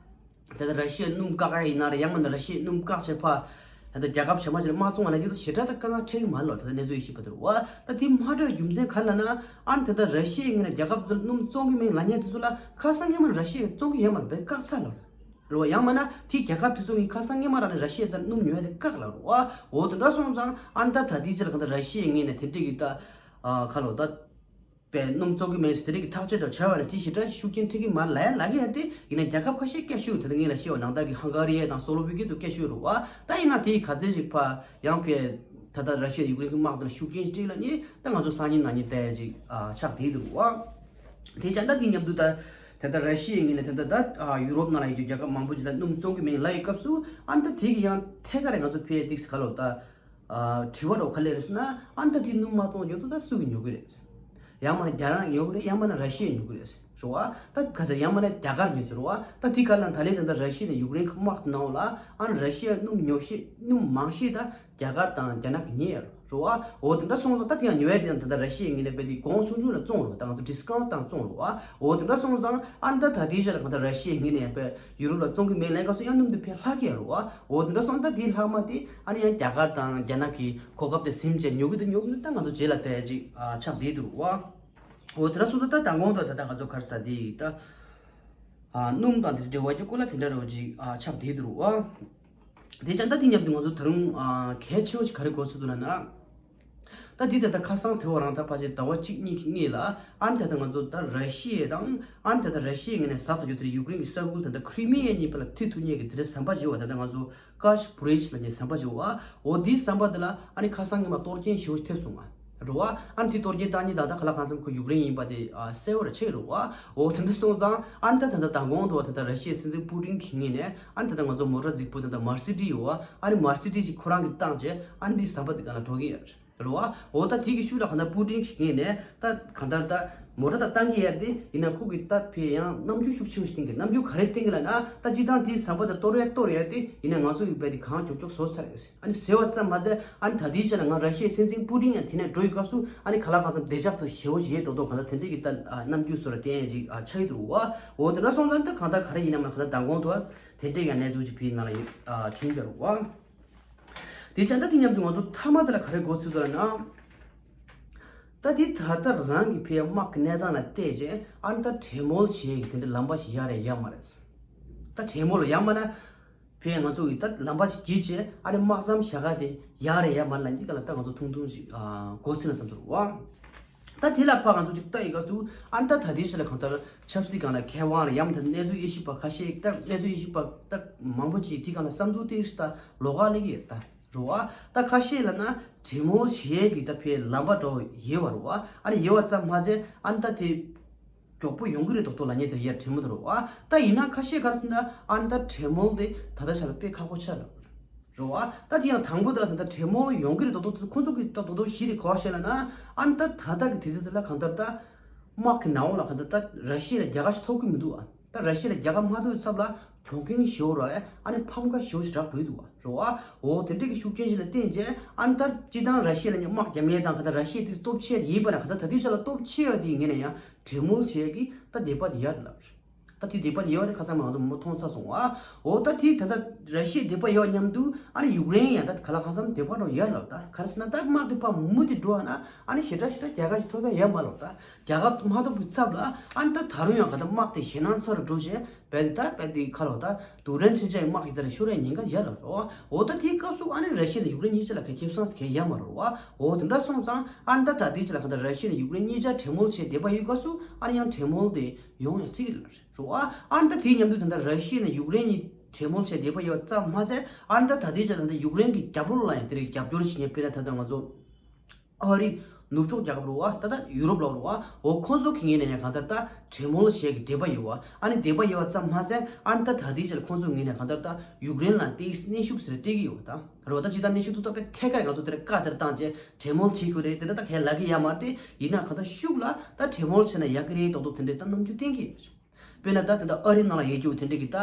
ད་ལྟ་ར་ཤི་ཡའི་སྣུམ་བཀག་ཡ་ཡིན་ན་རེད། ཡང་མིན་ན་ར་ཤི་ཡའི་སྣུམ་བཀག་བྱས་ཕར་ ད་རྒྱལ་ཁབ་གཞན་པ་ཅིག་ལ་དམག་བཙོང་བ་ལ་ཉིད་དུ་ཞེ་དྲག་ད་དཀའ་ངལ་འཕྲད་ཀྱི་མ་རེད་ལོ། ད་ལྟ་གནས་ཚུལ་ཡིན་ཤེས་པ་དེ་རེད་བ། ད་དེ་མ་འགྲོ་རྒྱུ་མཚན་ག་རེ་ལབ་ན། ཨ་ནི་ད་ལྟ་ར་ཤི་ཡའི་ངོས་ནས་རྒྱལ་ཁབ་ཚོ་ལ་སྣུམ་བཙོང་གི་མེད་ལབ་མཁན་དེ་ཚོ་ལ་ཁ་སང་སྔོན་མ་ནས་ར་ཤི་ཡས་བཙོང་གི་ཡོད་མ་རེད་པས། བཀག་ཚར་ལབ་རེད་བ། ཡང་མིན་ན་དེ་རྒྱལ་ཁབ་དེ་ཚོ་གིས་ཁ་སང་སྔོན་མ་རང་ནས་ར་ཤི་ཡའི་རྩར་སྣུམ་ཉོ་ཡ་དེ་བཀག་ལབ་རེད་བ། འོ་དེ་འདྲ་སོང་ཙང་ཨ་ནི་ད་ད་ལྟའི་ཆ་ལ་གང་ལྟར་ར་ཤི་ཡའི་ངོས་ནས་དེ་འདྲས་ཀྱི་ད་ཨ་ག་ལབ་ད། པའི་སྣུམ་བཙོང་གི་མེད་ཟེར་དེ་རིགས་ཐག་གཅོད་དང་བྱ་བ་ལ་དེ་ཞེ་དྲག་ཤུགས་རྐྱེན་ཐེབས་ཀྱི་མ་རེད་ལབ་ཡ་ལབ་ཀྱི་ཡ་དེ་ཡིན་ན། རྒྱལ་ཁབ་ཁ་ཤས་སྐད་ཤོད་དེ་ད་ངས་ལ་ཤེས་པ་ནང་ལྟར་གྱི་ཧང་ག་རི་ཡ་དང་སོ་ལོ་ཝི་ཀི་དུ་སྐད་ཤོད་རེད་བ། ད་ཡིན་ན་དེ་ག་ཚད་ཅིག་ཕར་ཡང་ཕར་ད་ལྟ་ར་ཤི་ཡ་ཡུཀ་རེན་གྱི་དམག་དེ་ལ་ཤུགས་རྐྱེན་སྤྲད་ལབ་ནི་ད་ང་ཚོ་སང་ཉིན་གནངས་ཉིན་བལྟ་ཡ་ཅིག་ཨ་ཆགས་བསྡད་འདུག་བ། དེ་ཙང་ད་དེ་མཉམ་དུ་ད་ད་ལྟ་ར་ཤི་ཡའི་ངོས་ནས་ད་ལྟ་ད་ཨ་ཡུ་རོབ་ནང་ལ་ཡོད་རྒྱུ་རྒྱལ་ཁབ་མང་པོ་ཅིག་ལ་སྣུམ་བཙོང་གི་མེད་ལབ་ཡི་སྐབས་སུ་ཨ་ནི་ད་དེ་གི་ཡང་ཐད་ཀར་ང་ཚོ་ཕར་ཏིག་ཙམ་ག་ལབ་ད། ཨ་དྲི་བ་འདྲ་བོ་ག་རེ་རེད་ཟེར་ན། ཨ་ནི་ད་དེ་སྣུམ་མ་བཙོང་རྒྱུ་དེ་ད་སུ་གིས་ཉོ་གི་རེད། ཡང་མིན་ན་རྒྱ་ནག་ཉོ་གི་རེད། ཡང་མིན་ན་ར་ཤི་ཡས་ཉོ་གི་རེད་ཟེར་བ། ད་ག་ཚོད་ཡང་མིན་ན་རྒྱ་གར་ཉོ་ཟེར་བ། ད་དེ་ག་ལ་ད་ལན་ད་ལྟ་ར་ཤི་ཡ་ནས་ཡུཀ་རེན་གྱི་དམག་གི་ནང་ལ་ཨ་ནི་ར་ཤི་ཡས་སྣུམ་ཉོ་ཤེས་སྣུམ་མང་ཤོས་ད་རྒྱ་གར་དང་རྒྱ་ནག་གིས་ཉོས་ཡོད་རེད་བ། འོ་དེ་འདྲ་སོང་ཙང་ད་དེ་ཡང་ཉོ་ཡ་དེ་ཡང་ད་ལྟ་ར་ཤི་ཡའི་ངོས་ནས་དཔེ་དེ་གོང་ཆུང་ཆུང་ལ་བཙོང་རེད་བ། ད་ང་ཚོ་ཌི་སི་ཀའུན་ཊི་བཏང་བཙོང་རེད་བ། འོ་དེ་འདྲ་སོང་ཙང་ཨ་ནི་ད་ད་ལྟའི་ཆ་ལ་གང་ལྟར་ར་ཤི་ཡའི་ངོས་ནས་དཔེ་ཡུ་རོབ་ལ་བཙོང་གི་མེད་ལབ་སྐབས་སུ་ཡང་སྣུམ་དེ་ཕར་ལྷག་གི་ཡོད་རེད་བ། འོ་དེ་འདྲ་སོང་ཙང་ད་དེ་ལྷག་མ་དེ་ཨ་ནི་ཡང་རྒྱ་གར་དང་རྒྱ་ནག་གི་གོ་སྐབས་དེ་ཟིན་བྱས་ཉོ་གི་འདུག་ཉོ་གི་འདུག་ད་ང་ཚོ་རྗེས་ལ་བལྟ་ཡ་ཅིག་ཨ་ཆགས་བསྡད་འདུག་བ། འོ་དེ་འདྲ་སོང་ཙང་ད་མདང་དགོང་དུ་ད་ལྟ་ང་ཚོ་ག་རེ་ཟེར་དེ་ད་ཨ་སྣུམ་དང་དེ་འབྲེལ་བ་གྱི་སྐོར་ལ་དེ་འདྲ་རེད་བ་ཅིག་ཨ་ཆགས་བསྡད་འདུག་བ། དེ་ཙང་ད་དེ་མཉམ་དུ་ང་ཚོ་ད་རུང་ཨ་གལ་ཆེ་བ་ཞིག་ག་རེ་གོ་སྲིད་འདུག་ལབ་ན། ད་འདི་ད་ལྟ་ཁ་སང་དེ་བ་རང་ད་ཕལ་ཆེར་ཟླ་བ་གཅིག་གཉིས་ཀྱི་སྔོན་ལ་ཨ་ནི་ད་ལྟ་ང་ཚོ་ད་ར་ཤི་ཡ་དང་ཨ་ནི་ད་ལྟ་ར་ཤི་ཡའི་ངོས་ནས་ཟ་ས་རྒྱུ་དེ་ཡུཀ་རེན་གྱི་ས་ཁུལ་ད་ལྟ་ཁྲི་མི་ཡ་གཉིས་བར་ལ་མཐུད་ཐུབ་མཁན་གྱི་དེ་འདྲའི་ཟམ་པ་ཅིག་ཡོད་བ། ད་ལྟ་ང་ཚོ་ཀར་སྐ་བྷི་རི་ཇི་ལབ་མཁན་ཟམ་པ་ཅིག་ཡོད་བ། འོ་དེའི་ཟམ་པ་དེ་ལ་ཨ་ནི་ཁ་སང་ཉི་མ་གཏོར་སྐྱོན་ཞེ་པོ་ཅིག་ཐེབས་སོང་བ་རེད་བ། ཨ་ནི་དེ་གཏོར་སྐྱོན་བཏང་མཁན་ད་ལྟ་ཁ་ལག་ཁང་ཚན་ཁོ་ཡུཀ་རེན་ཡིན་པ་དེ་ཨ་གསལ་བོ་ར་ཆགས་རེད་བ། འོ་དེ་འདྲ་སོང་ཙང་ཨ་ནི་ད་ད་ལྟ་མདང་དགོང་དུ་བ་ད་ལྟ་ར་ཤི་ཡའི་སྲིད་འཛིན་པུ་ཏིན་གྱི་ངོས་ནས་ཨ་ནི་ད་ལྟ་ང་ཚོ་མོ་ཊ་རྫིག་པོ་ད་ལྟ་མར་སི་ཌི་ཡོད་བ། ཨ་ནི་མར་སི་ཌི་ཅིག་ཁོ་རང་གིས་བཏང་བྱས་ཨ་ནི་འདི་ཟམ་པ་འདི་སྒང་ལ་འགྲོ་གི་ཡོད་རེད་བ། འོ་ད་དེ་གི་ཤུགས་ལ་གང་ལྟར་པུ་ཏིན་གྱི་ངོས་ནས་ད་གང་ལྟར་ད་མོ་ཊ་ད་བཏང་གི་ཡོད་དེ་ཡིན་ན་ཁོ་གིས་ད་ཕར་ཡང་རྣམ་འགྱུར་ཤུགས་ཆེན་པོ་ཞིག་བསྟན་གི། རྣམ་འགྱུར་ག་རེ་བསྟན་གི་ལབ་ན། ད་སྤྱིར་བཏང་དེའི་ཟམ་པ་ད་གཏོར་ཡ་གཏོར་ཡ་དེ་ཡིན་ན་ང་ཚོ་ཡི་བས་དེ་གང་མགྱོགས་མགྱོགས་བཟོ་ཚར་ཡོད་ཟེར། ཨ་ནི་ཟེར་བ་ཙམ་མ་ཟད་ཨ་ནི་ད་ལྟའི་ཆ་ལ་ང་ར་ཤི་ཡའི་སྲིད་འཛིན་པུ་ཏིན་ཡང་དེ་ནས་འགྲོ་ཡི་སྐབས་སུ་ཨ་ནི་ཁ་ལག་ཁང་ཚན་བདེ་འཇགས་ཚོ་ཞེ་བོ་ཞེ་རྡོག་རྡོག་གང་ལྟར་དེ་འདྲས་ཀྱི་ད་རྣམ་འགྱུར་བཟོ་ར་བསྟན་ཡ་ཅིག་ཆགས་ཡི་འདུག་བ། འོ་དེ་འདྲ་སོང་ཙང་ད་གང་ལྟར་ག་རེ་ཡིན་ནམ་ལ་གང་ལྟར་མདང་དགོང་དུ་དེ་འདྲས་ཀྱི་གནས་ཚུལ་ཅིག་ཕར་ནང་ལ་ཡོད་བྱུང་བྱུང་རེད་བ། དེ་ཙང་ད་དེ་མཉམ་དུ་ང་ཚོ་མཐའ་མ་དེ་ལ་ག་རེ་གོ་ཚུལ་འདུག་ལབ་ན། ད་དེ་ད་ལྟ་རང་གི་ཕའི་དམག་གི་གནས་སྟངས་ལ་བལྟས་རྗེས་ཨ་ནི་ད་གྲོས་མོལ་བྱེད་ཀྱི་དེ་འདྲ་ལམ་པ་ཞིག་ཡག་རེད་ཡག་མ་རེད། ད་གྲོས་མོལ་ཡང་མིན་ན་ཕའི་ང་ཚོ་གི་ད་ལམ་པ་ཞིག་བརྒྱུད་བྱས་ཨ་ནི་དམག་མཚམས་བཞག་ག་དེ་ཡག་རེད་ཡག་མ་རེད་ལབ་ཀྱི་ག་ལ་ད་ང་ཚོ་ཐུང་ཐུང་ཞིག་གོ་ཚུལ་ལ་བསམ་ཚུལ་བ། ད་དེ་ལ་ཕར་ང་ཚོ་ཅིག་ལྟ་ཡི་སྐབས་སུ་ཨ་ནི་ད་ད་ལྟའི་ཆ་ལ་གང་ལྟར་ཆབ་སྲིད་སྒང་ལ་མཁས་དབང་ལ་ཡང་མིན་ད་གནས་ཚུལ་དབྱེ་ཞིབ་པ་ཁ་ཤས་ད་གནས་ཚུལ་དབྱེ་ཞིབ་པ་ད་མང་པོ་ཅིག་དེ་སྒང་ལ་བསམ་ཚུལ་ཏོག་ཙམ་ད་ལོགས་ཀ་སླེབས་ཀྱི་ཡོད་ད། རེད་བ། ད་ཁ་ཤས་ལབ་ན་གྲོས་མོལ་བྱེད་ཡས་ཀྱི་ད་ཕའི་ལམ་པ་འདྲ་བོ་ཡོད་པ་རེད་བ། ཨ་ནི་ཡོད་པ་ཙམ་མ་ཟད་ཨ་ནི་ད་དེ་མགྱོགས་པོ་ཡོང་གི་རེད་མདོག་མདོག་ལབ་མཁན་དེ་ཡར་གྲོས་མོལ་དེ་རེད་བ། ད་ཡིན་ན་ཁ་ཤས་ག་རེ་ཟེར་ན་ཨ་ནི་ད་གྲོས་མོལ་དེ་ད་ལྟ་ཆ་ལ་དཔེ་ཁག་པོ་ཆགས་ལབ་རེད་བ། ད་དེ་ཡང་དང་པོ་ད་ད་གྲོས་མོལ་ཡོང་གི་རེད་མདོག་མདོག་དེ་ཁོང་ཚོ་གི་ད་མདོག་མདོག་གཞི་རེད་ག་བ་བཤད་ལབ་ན་ཨ་ནི་ད་ད་ལྟ་གི་དུས་ཚོད་དེ་ལ་གང་ལྟར་ད་དམག་གི་ནང་ལོགས་ལ་གང་ལྟར་ད་ར་ཤི་ཡ་ལ་རྒྱལ་ཁ་ཞིག་ཐོབ་གི་མི་འདུག་ཨ། ད་ར་ཤི་ཡ་ལ་རྒྱལ་ཁ་མ་ཐོབ་པའི་ཚབ་ལ་གྱོང་གུན་ཞེ་པོ་རག་ཡ། ཨ་ནི་ཕམ་ཁ་ཞེ་པོ་ཞིག་རག་འགྲོ་ཡི་འདུག་བ། རེད་བ། འོ་དེ་འདྲ་གི་ཤུགས་རྐྱེན་ཞིག་ལ་བརྟེན་བྱས་ཨ་ནི་ད་སྤྱིར་བཏང་ར་ཤི་ཡ་ལ་ནི་དམག་རྒྱག་མཁན་དང་ག་ད་ར་ཤི་ཡ་དེ་སྟོབས་ཆེ་ཡིན་པ་ན་ག་ད་ད་ལྟའི་ཆ་ལ་སྟོབས་ཆེ་བ་དེའི་ངོས་ནས་ཡང་གྲོས་མོལ་བྱེད་ཀྱི་ད་འདོད་པ་དེ་ཡོད་རེད་ལབ་རེད། ད་དེ་འདོད་པ་དེ་ཡོད་རེད། ཁ་སང་མ་ང་ཚོ་མང་པོ་མཐོང་ཚར་སོང་བ། འོ་ད་དེ་ད་ད་ར་ཤི་ཡའི་འདོད་པ་ཡོད་མཉམ་དུ་ཨ་ནི་ཡུཀ་རེན་ཡང་ད་ག་ལ་གང་འཚམ་འདོད་པ་འདྲ་ཡོད་ལབ། ད་ག་རེ་ཟེར་ན་ད་དམག་དེ་ཕར་མུ་མཐུད་འགྲོ་བ་ན་ཨ་ནི་ཞེ་དྲག་ཞེ་དྲག་རྒྱལ་ཁ་ཞིག་ཐོབ་ཡ་ཡོད་མ་ལབ། ད་རྒྱལ་ཁ་མ་ཐོབ་པའི་ཚབ་ལ་ཨ་ནི་ད་ད་རུང་ཡང་ག་ད་དམག་དེ་ཞེད་སྣང་ཚ་རུ་འགྲོ་བྱས་བལ་ད་བལ་དེ་ཁ་ལོ་ད་དུ་རན་ཆིན་ཅའི་དམག་གི་ད་ར་ཤོར་ཡ་ཉེན་ཁ་ཡོད་ལབ་རོ། འོ་ད་དེའི་སྐབས་སུ་ཨ་ནི་ར་ཤི་ཡ་དང་ཡུཀ་རེན་གཉིས་ཆ་ལ་ག་ཁེ་བཟང་ག་ཡོད་མ་རེད་བ། འོ་དེ་འདྲ་སོང་ཙང་ཨ་ནི་ད་ད་དེའི་ཆ་ལ་ག་ད་ར་ཤི་ཡ་དང་ཡུཀ་རེན་གཉིས་ཆ་གྲོས་མོལ་བྱེད་འདོད་པ་ཡོད་སྐབས་སུ་ཨ་ནི་ཡང་གྲོས་མོལ་དེ་ཡོང་ཡ་སྲིད་ཀྱི་རེད་བ། ཨ་ནི་ད་དེའི་མཉམ་དུ་ད་ལྟ་ར་ཤི་ཡ་དང་ཡུཀ་རེན་གཉིས་གྲོས་མོལ་བྱེད་འདོད་པ་ཡོད་ཙམ་མ་ཟད་ཨ་ནི་ད་ད་དེའི་ཆ་ད་ལྟ་ཡུཀ་རེན་གྱི་རྒྱབ་ལོགས་ལ་ཡང་དེ་རིགས་རྒྱབ་སྐྱོར་བྱེད་མཁན་དཔེར་ན་ད་ལྟ་ང་ཚོ་ཨ་རི་ནུབ་ཕྱོགས་རྒྱལ་ཁབ་རེད་བ། ད་ལྟ་ཡུ་རོབ་ལོགས་རེད་བ། འོ་ཁོང་ཚོ་གི་ངོས་ནས་ཡང་གང་ལྟར་ད་གྲོས་མོལ་བྱེད་ཀྱི་འདོད་པ་ཡོད་བ། ཨ་ནི་འདོད་པ་ཡོད་བ་ཙམ་མ་ཟད་ཨ་ནི་ད་ད་ལྟའི་ཆ་ལ་ཁོང་ཚོ་ངོས་ནས་གང་ལྟར་ད་ཡུཀ་རེན་ལ་ཏོག་ཙམ་གནོན་ཤུགས་ཟེར་སྤྲད་ཀྱི་ཡོད་བ། ད་རེད་བ། ད་ཇི་ལྟར་གནོན་ཤུགས་ཐུབ་ཐབས་པའི་ཐད་ཀར་ང་ཚོ་དེ་འདྲ་བཀའ་དེ་འདྲ་བཏང་བྱས་གྲོས་མོལ་བྱེད་དགོས་རེད། དེ་འདྲ་ད་གས་ལབ་ཀྱི་ཡོད་མ་རེད། དེ་ཡིན་ན་གང་ལྟར་ཤུགས་ལ་ད་གྲོས་མོལ་བྱས་ན་ཡག་གི་རེད་མདོག་མདོག་དེ་འདྲའི་ད་རྣམ་འགྱུར་བསྟན་གྱི་ཡོད། དཔེར་ན་ད་དེ་འདྲ་ཨ་རི་ནང་ལ་ཡོད་རྒྱུ་དེ་འདྲ་གི་ད་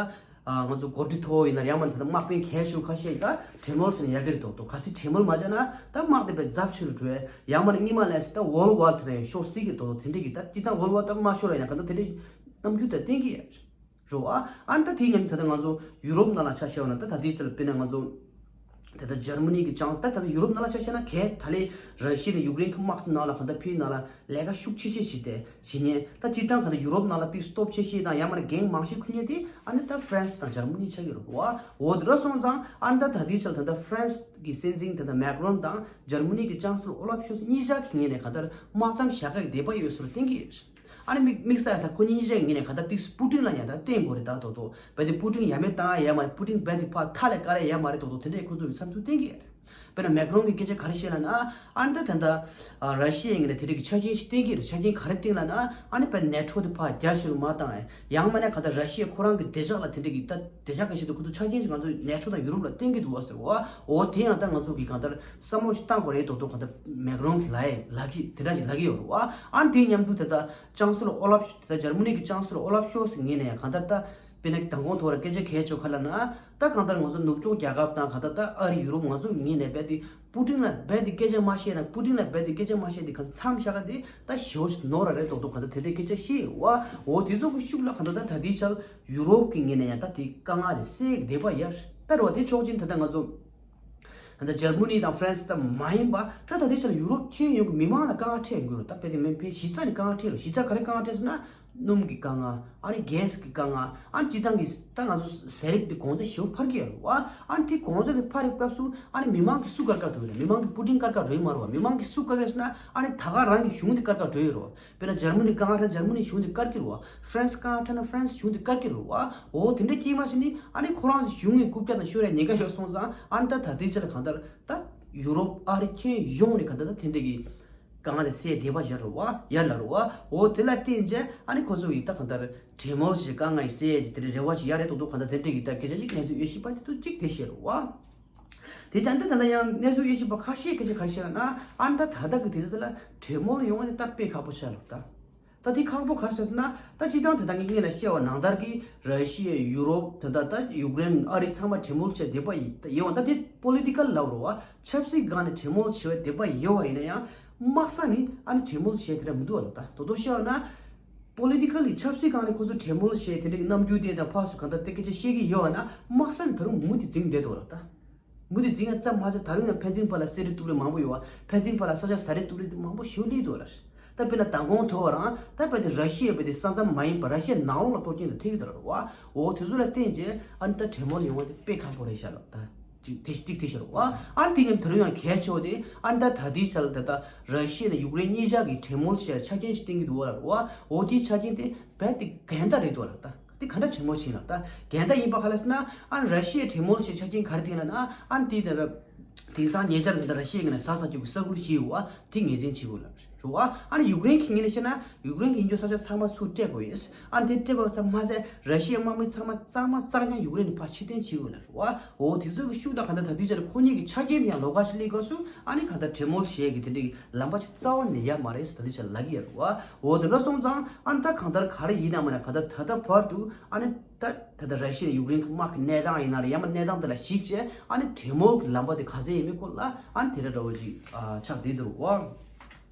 ཨ་ང་ཚོ་འགོ་ཁྲིད་མཐོ་བོ་ཡིན་ན་ཡང་མིན་ད་དམག་དཔོན་གལ་ཆེ་བ་ཁ་ཤས་ཀྱིས་ད་གྲོས་མོལ་བྱས་ན་ཡག་གི་རེད་མདོག་མདོག་གལ་སྲིད་གྲོས་མོལ་མ་བྱས་ན་ད་དམག་དེ་དཔེ་ཛབ་ཆེ་རུ་འགྲོ་ཡ། ཡང་མིན་ན་སྔོན་མ་ལས་སུ་ད་World War དེ་འདྲ་ཤོར་སྲིད་ཀྱི་མདོག་མདོག་དེ་འདྲ་གི་ད་སྤྱིར་བཏང་World War ད་མ་ཤོར་བ་ཡིན་ན་གང་ལྟར་དེ་འདྲའི་རྣམ་འགྱུར་དེ་བསྟན་གྱི་ཡོད་རེད་བ། ཨ་ནི་ད་དེའི་མཉམ་དུ་ད་ལྟ་ང་ཚོ་ཡུ་རོབ་ནང་ལ་ཆ་བཞག་ན་ད་ད་ལྟའི་ཆ་ལ་དཔེར་ན་ང་ཚོ་ ད་ལྟ་འཇར་མ་ནི་གི་ཅང་ད་ད་ལྟ་ཡུ་རོབ་ནང་ལ་ཆ་བཞག་ན་གས་ད་ལས་ར་ཤི་ཡ་ནས་ཡུཀ་རེན་གྱི་དམག་དེ་ནང་ལ་གང་ལྟར་ཕིའི་ནང་ལ་ལས་ཀ་ཤུགས་ཆེ་ཆེ་བྱས་ཏེ་བྱེད་ཉན། ད་སྤྱིར་བཏང་གང་ལྟར་ཡུ་རོབ་ནང་ལ་ཏིག་སྟོབས་ཆེ་ཤོས་དང་ཡང་མ་རེད་འགན་མང་ཤོས་འཁུར་ཉན་དེ་ཨ་ནི་ད་ཧྥ་རན་སི་དང་འཇར་མ་ནི་ཆགས་ཀྱི་རེད་བ། འོ་དེ་འདྲ་སོང་ཙང་ཨ་ནི་ད་ད་ལྟའི་ཆར་ད་ལྟ་ཧྥ་རན་སི་གི་སྲིད་འཛིན་ད་ལྟ་མེག་རོན་དང་འཇར་མ་ནི་གི་ཅང་སི་ལོ་ཨོ་ལབ་ཤོལ་ཛ་གཉིས་ཆ་གི་ངོས་ནས་གང་ལྟར་དམག་མཚམས་བཞག་ག་གི་འདོད་པ་ཡོད་ཟེར་བ་བསྟན་གྱི་ཡོད། ཨ་ནི་དམིགས་དམིགས་བསལ་ད་ཁོ་གཉིས་ཆ་གི་ངོས་ནས་གང་ལྟར་ཏིག་སི་པུ་ཏིན་ལ་ཡང་ད་བསྟན་དགོས་རེད་ད་དོ་དོ། བས་དེ་པུ་ཏིན་ཡ་མེད་བཏང་ཡ་ཡ་མ་རེད། པུ་ཏིན་བས་དེ་ཕར་མཐའ་ལས་བཀར་ཡ་ཡ་མ་རེད་དོ་དོ། དེ་འདྲས་ཁོ་ཚོ་གི་བསམ་ཚུལ་བསྟན་གྱི་ཡོད་རེད། དཔེར་ན་མེག་རོན་གྱིས་སྐད་ཆ་ག་རེ་བཤད་ལབ་ན། ཨ་ནི་ད་ད་ལྟ་ར་ཤི་ཡའི་ངོས་ནས་དེ་རིགས་ཀྱི་ཆ་རྐྱེན་ཞིག་བསྟན་གྱི་རེད། ཆ་རྐྱེན་ག་རེ་བསྟན་ལབ་ན། ཨ་ནི་བས་ནེ་ཊོ་དེ་ཕར་རྒྱ་ཆེ་རུ་མ་བཏང་ཡ། ཡང་མ་ནས་གང་ལྟར་ར་ཤི་ཡ་ཁོ་རང་གི་བདེ་འཇགས་ལ་དེ་འདྲས་ཀྱི་ད་བདེ་འཇགས་ག་ཞིག་ཏུ་ཁོ་ཚོ་ཆ་རྐྱེན་ཞིག་ང་ཚོ་ནེ་ཊོ་དང་ཡུ་རོབ་ལ་བསྟན་གྱི་འདུག་བ་ཟེར་བ། འོ་དེ་ཡང་ད་ང་ཚོ་གི་གང་ལྟར་བསམ་བློ་ཞིག་བཏང་དགོས་རེད་དོ་དོ། གང་ལྟར་མེག་རོན་གྱིས་ལབ་ཡ་ལབ་ཀྱི་དེ་འདྲ་ཞིག་ལབ་ཀྱི་ཡོད་རེད་བ། ཨ་ནི་དེ་མཉམ་དུ་ད་ལྟ་ཅང་སི་ལོ་ཨོ་ལབ་ཤོ་ད་ལྟ་འཇར་མ་ནི་གི་ཅང་སི་ལོ་ཨོ་ལབ་ཤོལ་ཛ་ངོས་ནས་ཡང་གང་ལྟར་ད། དཔེར་ན་མདང་དགོང་ཐོག་ལ་སྐད་ཆ་གལ་ཆེ་ཁ་ལབ་ན། ད་གང་ལྟར་ང་ཚོ་ནུབ་ཕྱོགས་རྒྱལ་ཁབ་དང་གང་ལྟར་ད་ཨ་རི་ཡུ་རོབ་ང་ཚོ་ངོས་ནས་རྦད་དེ་པུ་ཏིན་ལ་རྦད་དེ་སྐད་ཆ་མ་བཤད་ན། པུ་ཏིན་ལ་རྦད་དེ་སྐད་ཆ་མ་བཤད་དེ་གང་ལྟར་མཚམས་བཞག་ག་དེ་ད་ཞེ་པོ་ཞིག་ནོར་བ་རེད་མདོག་མདོག་གང་ལྟར་དེ་འདྲའི་སྐད་ཆ་བཤད་ཡོད་བ། འོ་དེ་ཚོ་གི་ཤུགས་ལ་གང་ལྟར་ད་ད་ལྟའི་ཆར་ཡུ་རོབ་ཀྱི་ངོས་ནས་ཡང་ད་དེ་དཀའ་ངལ་དེ་སེལ་གི་བསྡད་པ་ཡ། ད་རེད་བ། དེ་ཕྱོགས་གཅིག་ད་ལྟ་ང་ཚོ་ད་ལྟ་འཇར་མ་ནི་དང་ཧྥ་རན་སི་ད་མ་ཡིན་པ་ད་ད་ལྟའི་ཆར་ཡུ་རོབ་ཁྱོན་ཡོངས་ཀྱི་མི་མང་ལ་དཀའ་ངལ་འཕྲད་ཡོང་གི་རེད། ད་དཔེ་དེ་མིན་ཕན་གཞི་རྩ་ནས་དཀའ་ངལ་འཕྲད་ཡོད་རེད། གཞི་རྩ་ག་རེ་དཀའ་ངལ་འཕྲད་ཟེར་ན། སྣུམ་གྱི་དཀའ་ངལ། ཨ་ནི་གྷེ་སི་གི་དཀའ་ངལ། ཨ་ནི་སྤྱིར་བཏང་གི་ད་ང་ཚོ་ཟས་རིགས་འདི་གོང་ཚད་ཞེ་པོ་འཕར་གྱི་ཡོད་རེད་བ། ཨ་ནི་དེ་གོང་ཚད་དེ་འཕར་བའི་སྐབས་སུ་ཨ་ནི་མི་མང་གིས་སུ་དཀར་དཀར་འགྲོ་ཡོད་རེད། མི་མང་གིས་པུ་ཏིན་དཀར་དཀར་འགྲོ་ཡི་མ་རེད་བ། མི་མང་གིས་སུ་དཀར་དཀར་ཟེར་ན་ཨ་ནི་ད་ག་རང་གི་གཞུང་འདི་དཀར་དཀར་འགྲོ་ཡི་རེད་བ། དཔེར་ན་འཇར་མ་ནི་དཀའ་ངལ་འཕྲད་ན་འཇར་མ་ནི་གཞུང་འདི་དཀར་གྱི་རེད་བ། ཧྥ་རན་སི་དཀའ་ངལ་འཕྲད་ན་ཧྥ་རན་སི་གཞུང་འདི་དཀར་གྱི་རེད་བ། འོ་དེ་འདྲ་སྐྱེས་མ་ཕྱིན་ནི་ཨ་ནི་ཁོ་རང་ཚོ་གཞུང་གི་རྐུབ་བཀྱག་དང་ཤོར་ཡ་ཉེན་ཁ་ཡོད་སོང་ཙང་ཨ་ནི་ད་ད་ལྟའི་ཆར་གང་ལྟར་ད་ཡུ་རོབ་ཨ་རི་ཁྱོན་ཡོངས་ནས་གང་ལྟར་ད་དེ་འདྲ་གི་དཀའ་ངལ་དེ་སེལ་བདེ་བ་ཡར་རུ་བ་ཡར་ལ་རུ་བ། འོ་དེ་ལ་བརྟེན་རྗེས་ཨ་ནི་ཁོ་ཚོ་ཡིས་ད་གང་ལྟར་གྲོས་མོལ་བྱས་དཀའ་ངལ་ཡི་སེལ་གྱི་དེ་འདྲའི་རེ་བ་ཞིག་ཡར་རེ་ཏོག་ཏོག་གང་ལྟར་དེ་འདྲ་གི་ད་སྐད་ཆ་ཞིག་གནས་ཚུལ་ཡོད་ཤེས་པ་དེ་ཚོ་གཅིག་དེ་བཤད་རུ་བ། དེ་ཙང་ད་ད་ལ་ཡང་གནས་ཚུལ་ཡོད་ཤེས་པ་ཁ་ཤས་སྐད་ཆ་ག་རེ་བཤད་ན་ཨ་ནི་ད་ད་ལྟ་གི་དུས་ཚོད་དེ་ལ་གྲོས་མོལ་ཡོང་བ་དེ་ད་དཔེ་ཁག་པོ་ཆགས་ལ་ད། ད་དེ་ཁག་པོ་ག་རེ་ཆགས་ཟེར་ན། ད་སྤྱིར་བཏང་དེ་ད་ངས་སྔོན་ལ་བཤད་པ་ནང་ལྟར་གྱི་ར་ཤི་ཡ་ཡུ་རོབ་ད་ད་ད་ཡུཀ་རེན་ཨ་རི་ཚང་མ་གྲོས་མོལ་བྱས་བསྡད་པ་ཡི་ད་ཡོད་བ། ད་དེ་པོ་ལི་ཊི་ཀལ་ལབ་རོ་བ། ཆབ་སྲིད་སྒང་ནས་གྲོས་མོལ་བྱས་བསྡད་པ་ཡོད་བ་ཡིན་ན་ཡང་དམག་ས་ནས་ཨ་ནི་གྲོས་མོལ་བྱས་དེ་འདྲ་མི་འདུག་བ་ལ། ད་དོ་དོ་བཤད་པ་ན་པོ་ལི་ཊི་ཀལ་གྱི་ཆབ་སྲིད་སྒང་ནས་ཁོ་ཚོ་གྲོས་མོལ་བྱས་དེ་འདྲ་གི་རྣམ་འགྱུར་དེ་དང་ཕར་ཚུར་གང་ལྟར་དེ་སྐད་ཆ་བཤད་ཀྱི་ཡོད་བ་ན་དམག་ས་ནས་ད་རུང་མུ་མཐུད་འཛིང་བསྡད་འདུག་བ་ལ་ད། མུ་མཐུད་འཛིང་ཡ་ཙམ་མ་ཟད་ད་རུང་ཡང་ཕན་ཚུན་བར་ལ་གསེར་རི་གཏུབ་རེས་མང་པོ་ཡོད་བ། ཕན་ཚུན་བར་ལ་ས་ཆ་ཟ་རེས་གཏུབ་རེས་དེ་མང་པོ་ཞེ་པོ་སླེབས་འདུག་ལ། ད་དཔེར་ན་མདང་དགོང་ཐོག་རང་ད་དཔེ་དེ་ར་ཤི་ཡ་དཔེ་དེ་ས་མཚམས་མ་ཡིན་པ་ར་ཤི་ཡའི་ནང་ལོགས་ལ་གཏོར་སྐྱོན་དེ་ཐེབས་ཀྱི་འདུག་ལ་རེད་བ། འོ་དེ་ཚོ་ལ་བརྟེན་རྗེས་ཨ་ནི་ད་གྲོས་མོལ་ཡོང་བ་དེ་དཔེ་ཁག་པོ་རེད་ཤག་ལ་ད། ཅིག་དེ་ཅིག་དེ་ཤར་བ། ཨ་ནི་དེ་མཉམ་དུ་ཡང་གལ་ཆེ་བ་དེ་ཨ་ནི་ད་ད་ལྟའི་ཆ་ལ་ད་ལྟ་ར་ཤི་ཡ་དང་ཡུཀ་རེན་གཉིས་ཆ་གི་གྲོས་མོལ་བྱས་ཆ་རྐྱེན་ཞིག་བསྟན་གྱི་འདུག་བ་ལ་རེད་བ། འོ་དེའི་ཆ་རྐྱེན་དེ་རྦད་དེ་འགལ་ཟླ་རེད་འདུག་ལ་ད། དེ་ག་འདྲ་གྲོས་མོལ་བྱས་ན་ད་འགལ་ཟླ་ཡིན་པ་ག་ལ་ཟེར་ན། ཨ་ནི་ར་ཤི་ཡས་གྲོས་མོལ་བྱས་ཆ་རྐྱེན་ག་རེ་བསྟན་ལབ་ན། ཨ་ནི་དེ་ད་ལྟ་དེང་སང་ཉེ་ཆར་ད་ལྟ་ར་ཤི་ཡའི་ངོས་ནས་ཟ་ས་རྒྱུ་གི་ས་ཁུལ་ཞིག་ཡོད་བ། དེ་ངོས་འཛིན་བྱེད་དགོས་ལ་རེད་བ། ཨ་ནི་ཡུཀ་རེན་གྱི་ངོས་ནས་བཤད་ན་ཡུཀ་རེན་གྱི་ཡིན་རྒྱུ་ས་ཆ་ཚང་མ་ཚུར་སྤྲད་དགོས་ཡིན། ཨ་ནི་དེ་སྤྲད་པ་ཙམ་མ་ཟད་ར་ཤི་ཡའི་དམག་མི་ཚང་མ་གཙང་མ་གཙང་རྐྱང་ཡུཀ་རེན་ནས་ཕར་ཕྱིར་འཐེན་བྱེད་དགོས་ལ་རེད་བ། འོ་དེ་ཚོ་གི་ཤུགས་དང་ག་འདྲ་ད་ལྟའི་ཆར་ཁོ་གཉིས་ཀྱི་ཆ་རྐྱེན་དེ་ཡང་ལོགས་ཀ་ཞིག་སླེབས་སྐབས་སུ་ཨ་ནི་ག་འདྲ་གྲོས་མོལ་བྱེད་ཀྱི་དེ་འདྲའི་ལམ་པ་ཞིག་རྩ་བ་ནས་ཡོད་མ་རེད་ཟེར་ད་ལྟའི་ཆར་ལབ་ཀྱི་ཡོད་རེད་བ། འོ་དེ་འདྲ་སོང་ཙང་ཨ་ནི་ད་གང་ལྟར་ག་རེ་ཡིན་ན་མ་ན་ག་འདྲ་ད་ལྟ་བར་དུ་ཨ་ནི་ད་ད་ལྟ་ར་ཤི་ཡ་ཡུཀ་རེན་གྱི་དམག་གི་གནས་སྟངས་ཡིན་ན་རེད། ཡང་མ་གནས་སྟངས་དེ་ལ་གཞིགས་བྱས་ཨ་ནི་གྲོས་མོལ་གྱི་ལམ་པ་དེ་ག་ཚད་ཡིན་མིན་སྐོར་ལ་ཨ་ནི་དེ་འདྲ་འདྲ་བོ་ཅིག་ཨ་ཆགས་བསྡད་འདུག་བ།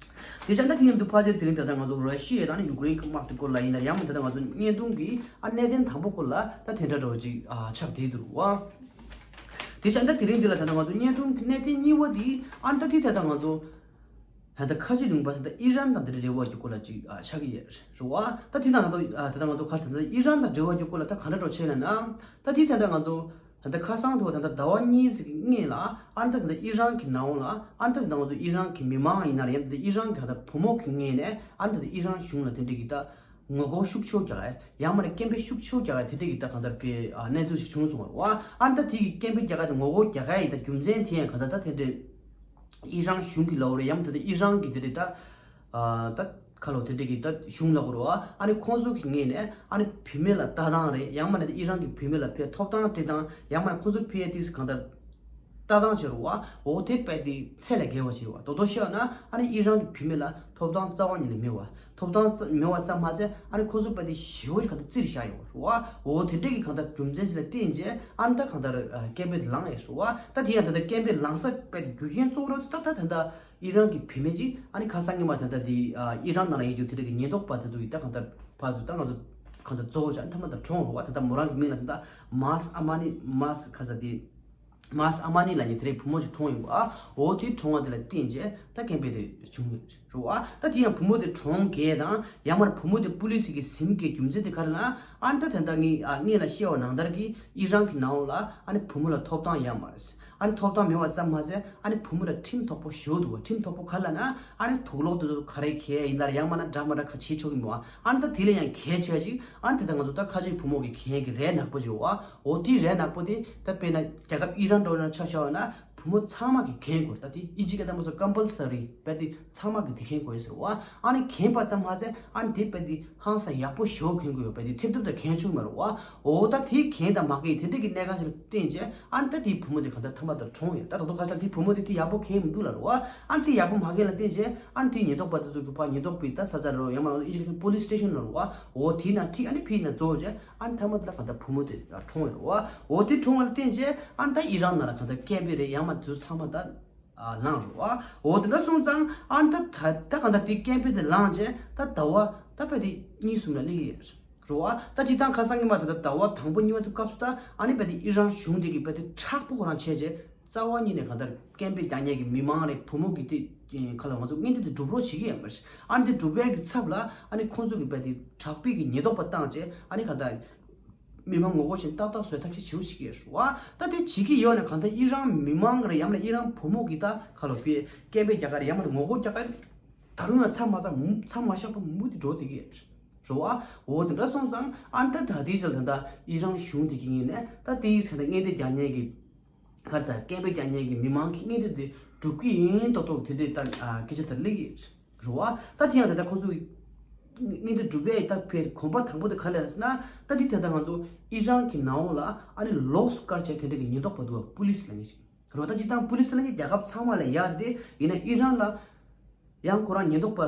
དེ་བྱས་ན་དེ་མཉམ་དུ་ཕལ་ཆེར་དེ་རིང་ད་ལྟ་ང་ཚོ་ར་ཤི་ཡ་དང་ཡུཀ་རེན་གྱི་དམག་དེ་སྐོར་ལ་ཡིན་ན་ཡང་མ་ད་ལྟ་ང་ཚོ་བརྙན་ཐུང་གི་ཨ་གནད་དོན་དང་པོ་སྐོར་ལ་ད་དེ་འདྲ་འདྲ་བོ་ཅིག་ཨ་ཆགས་བསྡད་འདུག་བ། དེ་བྱས་ན་དེ་རིང་འདི་ལ་ད་ལྟ་ང་ཚོ་བརྙན་ཐུང་གི་གནད་དོན་གཉིས་པ་དེ་ཨ་ནི་ད་དེ་ད་ལྟ་ང་ཚོ་ད་ལྟ་ཁ་ཆེ་ལུང་པ་ད་ལྟ་ཨི་རན་དང་དེ་འདྲ་འབྲེལ་བ་གྱི་སྐོར་ལ་ཅིག་ཨ་ཆགས་ཀྱི་ཡོད་རེད་བ། ད་དེ་ད་ང་ཚོ་ཨ་ད་ལྟ་ང་ཚོ་ཁ་ད་ལྟ་ཨི་རན་དང་འབྲེལ་བ་གྱི་སྐོར་ལ་ད་ག་འདྲ་འགྲོ་བྱས་ན་ན་ད་དེ་ད་ལྟ་ང་ཚོ་ད་ལྟ་ཁ་སང་དུ་ད་ལྟ་ཟླ་བ་གཉིས་ཙམ་གྱི་སྔོན་ལ་ཨ་ནི་ད་ད་ལྟ་ཨི་རན་གྱི་ནང་ལ་ཨ་ནི་ད་ད་ང་ཚོ་ཨི་རན་གྱི་མི་མང་ཡིན་ན་རེད། ཡང་ད་ལྟ་ཨི་རན་གྱི་ད་ལྟ་བུ་མོ་གི་ངོས་ནས་ཨ་ནི་ད་ལྟ་ཨི་རན་གཞུང་ལ་དེ་འདྲ་གི་ད་ངོ་རྒོལ་ཤུགས་ཆེ་རྒྱག་ཡ་ཡང་མ་ནས་སྐད་འབོད་ཤུགས་ཆེ་རྒྱག་ཡ་དེ་འདྲ་གི་ད་གང་ལྟར་པའི་ཨ་གནས་ཚུལ་ཞིག་བྱུང་སོང་བ་རེད་བ། ཨ་ནི་ད་དེ་གི་སྐད་འབོད་རྒྱག་ཡ་དང་ངོ་རྒོལ་རྒྱག་ཡ་ཡི་ད་རྒྱུ་མཚན་དེ་ཡང་གང་ལྟར་ད་དེ་འདྲ་ཨི་རན་གཞུང་གི་ལབ་རེད། ཡང་མ་ད་ལྟ་ཨི་རན་གྱི་དེ་འདྲ་ད་ཨ་ད་ཁ་ལོ་དེ་འདྲ་གི་ད་གཞུང་ལབ་དགོས་རེད་བ། ཨ་ནི་ཁོང་ཚོ་གི་ངོས་ནས་ཨ་ནི་བུད་མེད་ལ་ལྟ་སྟངས་རེད། ཡང་མ་ནས་ཨི་རན་གྱི་བུད་མེད་ལ་ཕར་ཐོབ་ཐང་སྤྲད་སྟངས། ཡང་མ་ནས་ཁོང་ཚོ་ཕར་ཏིས་གང་ལྟར་ལྟ་སྟངས་བྱེད་རེད་བ། འོ་དེ་རྦད་དེ་ཚད་ལས་བརྒལ་བ་བྱེད་རེད་བ། དོ་དོ་བཤད་ན་ཨ་ནི་ཨི་རན་གྱི་བུད་མེད་ལ་ཐོབ་ཐང་རྩ་བ་ཉིད་ནས་མེད་བ། ཐོབ་ཐང་རྩ་མེད་བ་ཙམ་མ་ཟད་ཨ་ནི་ཁོང་ཚོ་རྦད་དེ་ཞེ་པོ་ཞིག་གང་ལྟར་བཙིར་བཞག་ཡོད་རེད་བ། འོ་དེ་འདྲས་ཀྱི་གང་ལྟར་རྒྱུ་མཚན་ཞིག་ལ་བརྟེན་རྗེས་ཨ་ནི་ད་གང་ལྟར་ཨ་སྐད་འབོད་དེ་ལངས་ཡོད་རེད་བ། ད་དེ་ཡང་ད་ལྟ་སྐད་འབོད་ལངས་ས་རྦད་དེ་རྒྱུ་རྐྱེན་གཙོ་བོ་ར་ད་ད་ད་ལྟ་ཨི་རན་གྱི་བུད་མེད་ཅིག་ཨ་ནི་ཁ་སང་ཉི་མ་ད་ལྟ་དེ་ཨ་ཨི་རན་ནང་ལ་ཡོད་རྒྱུ་དེ་འདྲ་གི་ཉེན་རྟོག་པ་དེ་ཚོ་གིས་ད་གང་ལྟར་ཕར་ཚུར་ད་ང་ཚོ་གང་ལྟར་རྫོགས་བྱས་ཨ་ནི་ཐ་མ་ད་གྲོངས་རེད་བ། ད་ལྟ་མོ་རང་གི་མིང་ལ་ད་ལྟ་མཱ་སི་ཨ་མ་ནི་མཱ་སི་ཁ་ས་དེ་ མཱས་ཨ་མ་ནི་ལབ་མཁན་དེ་རིང་བུ་མོ་ཅིག་གྲོངས་ཡོང་བ། འོ་དེ་གྲོངས་པ་དེ་ལ་བརྟེན་བྱས་ད་སྐད་འབོད་དེ་བྱུང་ཡོད་རེད་བ། ད་དེ་ཡང་བུ་མོ་དེ་གྲོངས་གལ་དང་ཡང་མར་བུ་མོ་དེ་པུ་ལི་སི་གི་ཟིན་གྱི་རྒྱུ་མཚན་དེ་ག་རེ་ལབ་ན། ཨ་ནི་ད་དེ་འདྲ་ངས་ཨ་སྔོན་ལ་བཤད་པ་ནང་ལྟར་གྱི་ཨི་རན་གྱི་ནང་ལ་ཨ་ནི་བུ་མོ་ལ་ཐོབ་ཐང་ཡོད་མ་རེད། ཨ་ནི་ཐོབ་ཐང་མེད་པ་ཙམ་མ་ཟད་ཨ་ནི་བུ་མོ་ལ་ཁྲིམས་དོག་པོ་ཞེ་པོ་འདུག་བ། ཁྲིམས་དོག་པོ་ག་རེ་ལབ་ན། ཨ་ནི་དུག་ལོག་དེ་ཚོ་ག་རེ་གས་ཡིན་ན་ཡང་མིན་ན་འདྲ་མི་འདྲ་ག་བྱེད་ཆོག་གི་མེད་པ། ཨ་ནི་ད་དེ་ལས་ཡང་གལ་ཆེ་ཅིག་ཨ་ནི་དེ་ད་ང་ཚོ་ད་ཁ་ཆེ་བུ་མོ་གི་གན་གི་རས་ནག་པོ་ཅིག་ཡོད་པ། འོ་དེའི་རས་ནག་པོ་དེ་ད་དཔེར་ན་རྒྱལ་ཁབ་ཨི་རན་འདྲ་བོ་ནང་ཆ་བཞག་པ་ན་བུ་མོ་ཚང་མ་གི་གན་དགོས། ད་དེ་ཨི་ཇི་སྐད་ལ་མ་སོ་ཀམ་པལ་སི་རི་རྦད་དེ་ཚང་མ་གི་དེ་གན་དགོས་ཟེར་བ། ཨ་ནི་གན་པ་ཙམ་མ་ཟད་ཨ་ནི་དེ་རྦད་དེ་ཧང་སང་ཡག་པོ་ཞེ་པོ་གན་དགོས་ཡོད། རྦད་དེ་ཐེབས་ཐེབས་དང་གན་ཆུང་མ་རེད་བ། འོ་ད་དེའི་གན་དང་མ་གན་དེ་འདྲ་གི་གནད་འགག་ཅིག་ལ་བརྟེན་བྱས་ཨ་ནི་ད་དེའི་བུ་མོ་དེ་གང་ལྟར་ཐ་མ་དང་གྲོངས་ཡོད། ད་ད་དུང་ཁ་ཤས་དེའི་བུ་མོ་དེ་དེ་ཡག་པོ་གན་མི་འདུག་ལབ་རེད་བ། ཨ་ནི་དེ་ཡག་པོ་མ་གན་ལ་བརྟེན་བྱས་ཨ་ནི་དེའི་ཉེན་རྟོག་པ་དེ་ཚོ་གི་ཕར་ཉེན་རྟོག་པའི་ད་ས་ཆ་རེད་བ། ཡང་མིན་ན་ཨི་ཇི་སྐད་པུ་ལི་སི་སི་ཊེ་ཤན་ལབ་རེད་བ། འོ་དེའི་ནང་ཁྲིད། ཨ་ནི་ཕྱིན་ནས་རྫོགས་བྱས་ཨ་ནི་ཐ་མ་དེ་ལ་གང་ལྟར་བུ་མོ་དེ་གྲོངས་ཡོད་རེད་བ། འོ་དེ་གྲོངས་པ་ལ་བརྟེན་བྱས་ཨ་ནི་ད་ཨི་རན་ནང་ལ་གང་ལྟར་སྐད་འབོད་རེད་ཡང་མིན་ན་དེ་ཚོ་ཚང་མ་ད་ལངས་རེད་བ། འོ་དེ་འདྲ་སོང་ཙང་ཨ་ནི་ད་ད་ད་གང་ལྟར་དེ་སྐད་འབོད་དེ་ལངས་བྱས་ད་ཟླ་བ་ད་རྦད་དེ་གཉིས་གསུམ་ལ་སླེབས་ཀྱི་ཡོད་རེད་བ། ད་སྤྱིར་བཏང་ཁ་སང་གི་མ་ད་ད་ཟླ་བ་དང་པོ་གཉིས་པ་དེ་སྐབས་སུ་ད་ཨ་ནི་རྦད་དེ་ཨི་རན་གཞུང་དེ་གི་རྦད་དེ་དྲག་པོ་ཁོ་རང་བྱས་བྱས་རྩ་བ་ཉིད་ནས་གང་ལྟར་སྐད་འབོད་རྒྱག་མཁན་གྱི་མི་མང་རེད། བུ་མོ་གི་དེ་ཁ་ལ་ང་ཚོ་ངན་འདུ་དེ་སྒྲུབ་རོགས་བྱེད་ཀྱི་ཡོད་མ་རེད། ཨ་ནི་དེ་སྒྲུབ་པའི་གི་ཚབ་ལ་ཨ་ནི་ཁོང་ཚོ་གི་རྦད་དེ་དྲག་པོའི་གི་ཉེན་རྟོག་པ་བཏང་བྱས་ཨ་ནི་གང་ལྟར་མི་མང་ངོ་རྒོལ་བྱེད་ཏག་ཏག་བཟོ་ཐབས་ཤེས་བྱེད་ཀྱི་ཡོད་རེད་བ། ད་དེ་བྱེད་ཀྱི་ཡོད་ན་གང་ལྟར་ཨི་རན་མི་མང་རེད་ཡང་ན་ཨི་རན་བུ་མོ་གི་ད་ཁ་ལོ་པའི་སྐད་འབོད་རྒྱག་ག་རེད་ཡང་མ་རེད་ངོ་རྒོལ་རྒྱག་ག་རེད། ད་རུང་ཡང་མཚམས་མ་མཚམས་མཚམས་མ་བཞག་པ་མུ་མཐུད་འགྲོ་བསྡད་ཀྱི་རེད་བ། འོ་དེ་འདྲ་སོང་ཙང་ཨ་ནི་ད་ད་ལྟའི་ཆར་ད་ལྟ་ཨི་རན་གཞུང་དེ་གི་ངོས་ནས་ད་དེའི་ཚེ་ད་ངན་འདུ་རྒྱག་མཁན་གྱི་ག་རེ་ཟེར་སྐད་འབོད་རྒྱག་མཁན་གྱི་མི་མང་གི་ངན་འདུ་དེ་སྒྲུབ་ཀྱི་ཡིན་མདོག་མདོག་དེ་འདྲའི་ད་སྐད་ཆ་དེ་སླེབས་ཀྱི་རེད་བ། ད་དེ་ཡང་ད་ལྟ་ཁོང་ཚོ་ངན་འདུ་སྒྲུབ་པའི་ད་ཕེར་གོམ་པ་དང་པོ་དེ་ག་རེ་རེད་ཟེར་ན་ད་དེ་ད་ལྟ་ང་ཚོ་ཨི་རན་གྱི་ནང་ལོགས་ལ་ཨ་ནི་ལོགས་སུ་བཀར་བྱས་དེ་འདྲ་གི་ཉེན་རྟོག་པ་འདུག་བ། པུ་ལི་སི་ལབ་མཁན་ཞིག་རེད་བ། ད་སྤྱིར་བཏང་པུ་ལི་སི་ལབ་མཁན་རྒྱལ་ཁབ་ཚང་མ་ལ་ཡོད་རེད། ཡིན་ན་ཨི་རན་ལ་ཡང་ཁོ་རང་ཉེན་རྟོག་པ་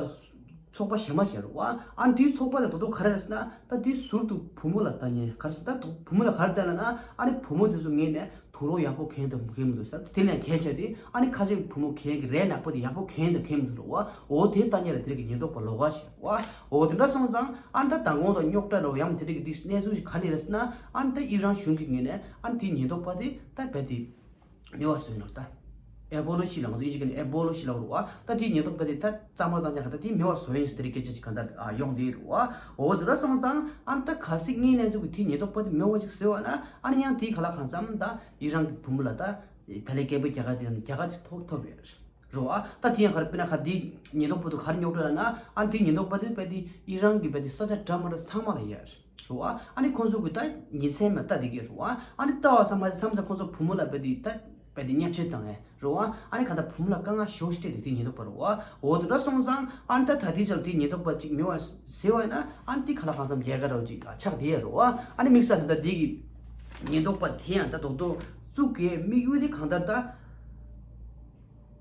ཚོགས་པ་གཞན་པ་ཞིག་རེད་བ། ཨ་ནི་དེའི་ཚོགས་པ་དེ་ད་དུང་ག་རེ་རེད་ཟེར་ན་ད་དེའི་ཟུར་དུ་བུ་མོ་ལ་ལྟ་མཁན་ག་རེ་ཟེར་ད་བུ་མོ་ལ་ག་རེ་ལྟ་ལབ་ན་ཨ་ནི་བུ་མོ་དེ་ཚོ་ངོས་ནས་དུག་ལོག་ཡག་པོ་གན་དང་གན་མི་འདུག་ཟེར། དེ་ལས་གལ་ཆེ་དེ་ཨ་ནི་ཁ་ཆེ་བུ་མོ་གན་གི་རས་ནག་པོ་དེ་ཡག་པོ་གན་དང་གན་མི་འདུག་རེད་བ། འོ་དེ་ལྟ་མཁན་ལ་དེ་རིགས་ཀྱི་ཉེན་རྟོག་པ་ལོགས་ཀ་ཞིག་རེད་བ། འོ་དེ་འདྲ་སོང་ཙང་ཨ་ནི་ད་མདང་དགོང་དང་རྙོག་དྲ་རེད་བ། ཡང་དེ་རིགས་ཀྱི་དེ་གནས་ཚུལ་ཞིག་ག་རེ་རེད་ཟེར་ན་ཨ་ནི་ད་ཨི་རན་གཞུང་གི་ངོས་ནས་ཨ་ནི་དེའི་ཉེན་རྟོག་པ་དེ་ད་རྦད་དེ་མེད་པ་བཟོས་ཡིན་ནོ། ད་ཨེ་པོ་ལོ་ཇི་ལབ། ང་ཚོ་ཨིན་ཇི་སྐད་ནས་ཨེ་པོ་ལོ་ཇི་ལབ་རེད་བ། ད་དེའི་ཉེན་རྟོག་པ་དེ་ད་གཙང་མ་གཙང་རྐྱང་ག་ད་དེ་མེད་པ་བཟོས་ཡིན་ཟེར་དེ་རིགས་སྐད་ཆ་ཅིག་ག་ད་ཡོང་བསྡད་རེད་བ། འོ་དེ་འདྲ་སོང་ཙང་ཨ་ནི་ད་གལ་སྲིད་ངའི་གནས་ཚུལ་གྱི་དེའི་ཉེན་རྟོག་པ་དེ་མེད་པ་ཅིག་ཟེར་བ་ན་ཨ་ནི་ཡང་དེའི་ཁ་ལག་གང་འཚམ་ད་ཨི་རན་གྱི་བུ་མོ་ལ་ད་ད་ལན་སྐད་འབོད་རྒྱག་ག་དེ་ཡང་རྒྱག་ག་དེ་ཐོབ་ཐོབ་ཡོད་རེད་བ། ད་དེ་ཡང་ག་རེ་དཔེར་ན་ག་དེའི་ཉེན་རྟོག་པ་དེ་ག་རེ་རྙོག་དྲ་ལབ་ན་ཨ་ནི་དེའི་ཉེན་རྟོག་པ་དེ་རྦད་དེ་ཨི་རན་གྱི་རྦད་དེ་ས་ཆ་འདྲ་མི་འདྲ་ཚང་མ་ལ་ཡོད་རེད། རེད་བ། ཨ་ནི་ཁོང་ཚོ་གི་ད་ཉིན་མཚན་མ་ལྟ་བསྡད་ཀྱི་རེད་བ། ཨ་ནི་ལྟ་བ་ཙམ་མ་ཟད་མཚམས་མཚམས་ཁོང་ཚོ་བུ་མོ་ལ་རྦད་དེ་ད་རྦད་དེ་བརྙས་བཅོས་བཏང་ཡས་རེད་བ། ཨ་ནི་གང་ལྟར་བུ་མོ་ལ་དཀའ་ངལ་ཞེ་པོ་ཞིག་སྤྲད་དེ་དེ་ཉེན་རྟོག་པ་རེད་བ། འོ་དེ་འདྲ་སོང་ཙང་ཨ་ནི་ད་ད་ལྟའི་ཆར་དེ་ཉེན་རྟོག་པ་ཅིག་མེད་པ་ཟེར་བ་ཡིན་ན་ཨ་ནི་དེ་ཁ་ལག་གང་འཚམ་རྒྱལ་ཁ་འདྲ་བོ་ཅིག་ཆགས་བསྡད་ཡོད་རེད་བ། ཨ་ནི་དམིགས་བསལ་ད་ལྟ་འདི་གི་ཉེན་རྟོག་པ་དེ་ཡང་ད་རྡོག་རྡོག་བཙུགས་ཀྱི་དམིགས་ཡུལ་དེ་གང་ལྟར་ད།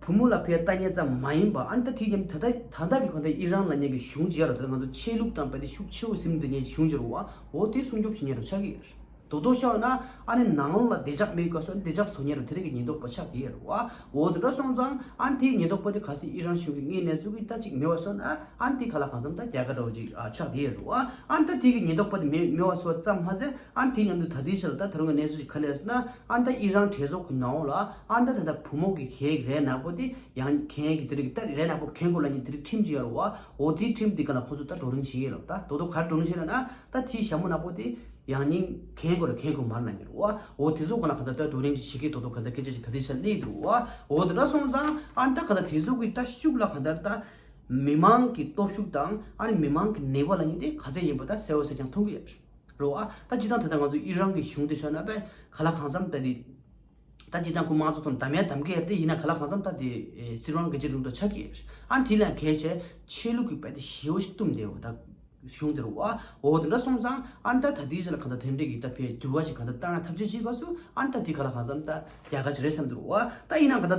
བུ་མོ་ལ་ཕར་ལྟ་མཁན་ཙམ་མ་ཡིན་པ་ཨ་ནི་ད་དེའི་མཉམ་དུ་ད་ལྟ་ད་ལྟ་གི་གང་ལྟར་ཨི་རན་ལབ་མཁན་གྱི་གཞུང་ཅིག་ཡོད་རེད། ད་ལྟ་ང་ཚོ་ཆོས་ལུགས་དང་རྦད་དེ་ཤུགས་ཆེ་བོ་ཟིན་བསྡད་མཁན་གཞུང་ཅིག་རེད་བ། འོ་དེ་སྲུང་སྐྱོབ་བྱེད་མཁན་རུ་ཆགས་ཀྱི་ཡོད་རེད། རྡོག་རྡོག་བཤད་ན་ཨ་ནི་ནང་ལོགས་ལ་བདེ་འཇགས་མེད་དགོས་སོ་བདེ་འཇགས་བཟོ་མཁན་རུ་དེ་རིགས་ཀྱི་ཉེན་རྟོག་པ་ཆགས་བསྡད་ཡོད་རེད་བ། འོ་དེ་འདྲ་སོང་ཙང་ཨ་ནི་དེའི་ཉེན་རྟོག་པ་དེ་གལ་སྲིད་ཨི་རན་གཞུང་གི་ངོས་ནས་ཚུར་གི་ད་ཅིག་མེད་པ་སོང་ན་ཨ་ནི་དེ་ཁ་ལག་གང་འཚམ་ད་རྒྱལ་ཁ་འདྲ་བོ་ཅིག་ཆགས་བསྡད་ཡོད་རེད་བ། ཨ་ནི་ད་དེ་གི་ཉེན་རྟོག་པ་དེ་མེད་མེད་པ་སོང་ཙམ་མ་ཟད་ཨ་ནི་དེའི་མཉམ་དུ་ད་ལྟའི་ཆར་ལ་ད་ད་རུང་གི་གནས་ཚུལ་ཞིག་ག་རེ་རེད་ཟེར་ན་ཨ་ནི་ད་ཨི་རན་གྲོས་ཚོགས་ཀྱི་ནང་ལ་ཨ་ནི་ད་ད་ལྟ་བུ་མོ་གི་གན་གི་རས་ནག་པོ་དེ་ཡང་གན་གི་དེ་རིགས་ད་རས་ནག་པོ་གན་དགོས་ལབ་མཁན་དེ་རིགས་ཁྲིམས་ཅིག་ཡོད་རེད་བ། འོ་དེའི་ཁྲིམས་དེ་ག་ལ་ཁོ་ཚོ་ད་བགྲོ་གླེང་བྱེད་ཀྱི་ཡོད་རེད། ད་རྡོག་རྡོག་ག་རེ་བགྲོ་གླེང་བྱེད་ལབ་ན་ད་དེའི་ཞྭ་མོ་ནག་པོ་དེ་ཡང་སྙིང་གན་དགོས་རེད་གན་དགོས་མ་རེད་ལབ་མཁན་རེད་བ། འོ་དེ་ཚོ་ག་ལ་ག་ད་ད་བགྲོ་གླེང་ཅིག་བྱེད་ཀྱི་རྡོག་རྡོག་ག་ད་སྐད་ཆ་ཅིག་ད་དེ་ཆ་སླེབས་འདུག་བ། འོ་དེ་འདྲ་སོང་ཙང་ཨ་ནི་ད་ག་ད་དེ་ཚོ་གི་ད་ཤུགས་ལ་ག་ད་ད་མི་མང་གི་སྟོབས་ཤུགས་དང་ཨ་ནི་མི་མང་གི་ནུས་པ་ལབ་མཁན་དེ་ག་ཚད་ཡིན་པ་ད་གསལ་པོ་གསལ་རྐྱང་མཐོང་གི་ཡོད་རེད། རེད་བ། ད་སྤྱིར་བཏང་ད་ལྟ་ང་ཚོ་ཨི་རན་གྱི་གཞུང་དེ་ཆ་ན་པས་ག་ལ་གང་འཚམ་ད་དེ། ད་སྤྱིར་བཏང་ཁོ་དམངས་གཙོ་དང་འདམ་ཡ་འདམ་གྱི་ཡར་དེ་ཡིན་ན་ག་ལ་གང་འཚམ་ད་དེ་སྲིད་དབང་གི་ཅིག་ལུང་འདྲ་ཆགས་ཀྱི་ཡོད། ཨ་ནི་དེ་ལ་གལ་ཆེ་ཆོས་ལུགས་ཀྱི་དཔེ་དེ་ཞེ་པོ་ཞིག་བཏུམས་བསྡད་ཡོད་ད་གཞུང་དེ་རེད་བ། འོ་དེ་འདྲ་སོང་ཙང་ཨ་ནི་ད་ད་དེའི་ཆ་ལ་གང་ལྟར་དེ་འདྲས་ཀྱི་ད་ཕའི་འགྱུར་བ་ཞིག་གང་ལྟར་བཏང་ཡ་ཐབས་ཤེས་བྱེད་དགོས་སུ་ཨ་ནི་ད་དེ་ག་ལ་གང་འཚམ་ད་རྒྱལ་ཁ་ཅིག་རེད་བསམ་འདུག་བ། ད་ཡིན་ན་ག་ད།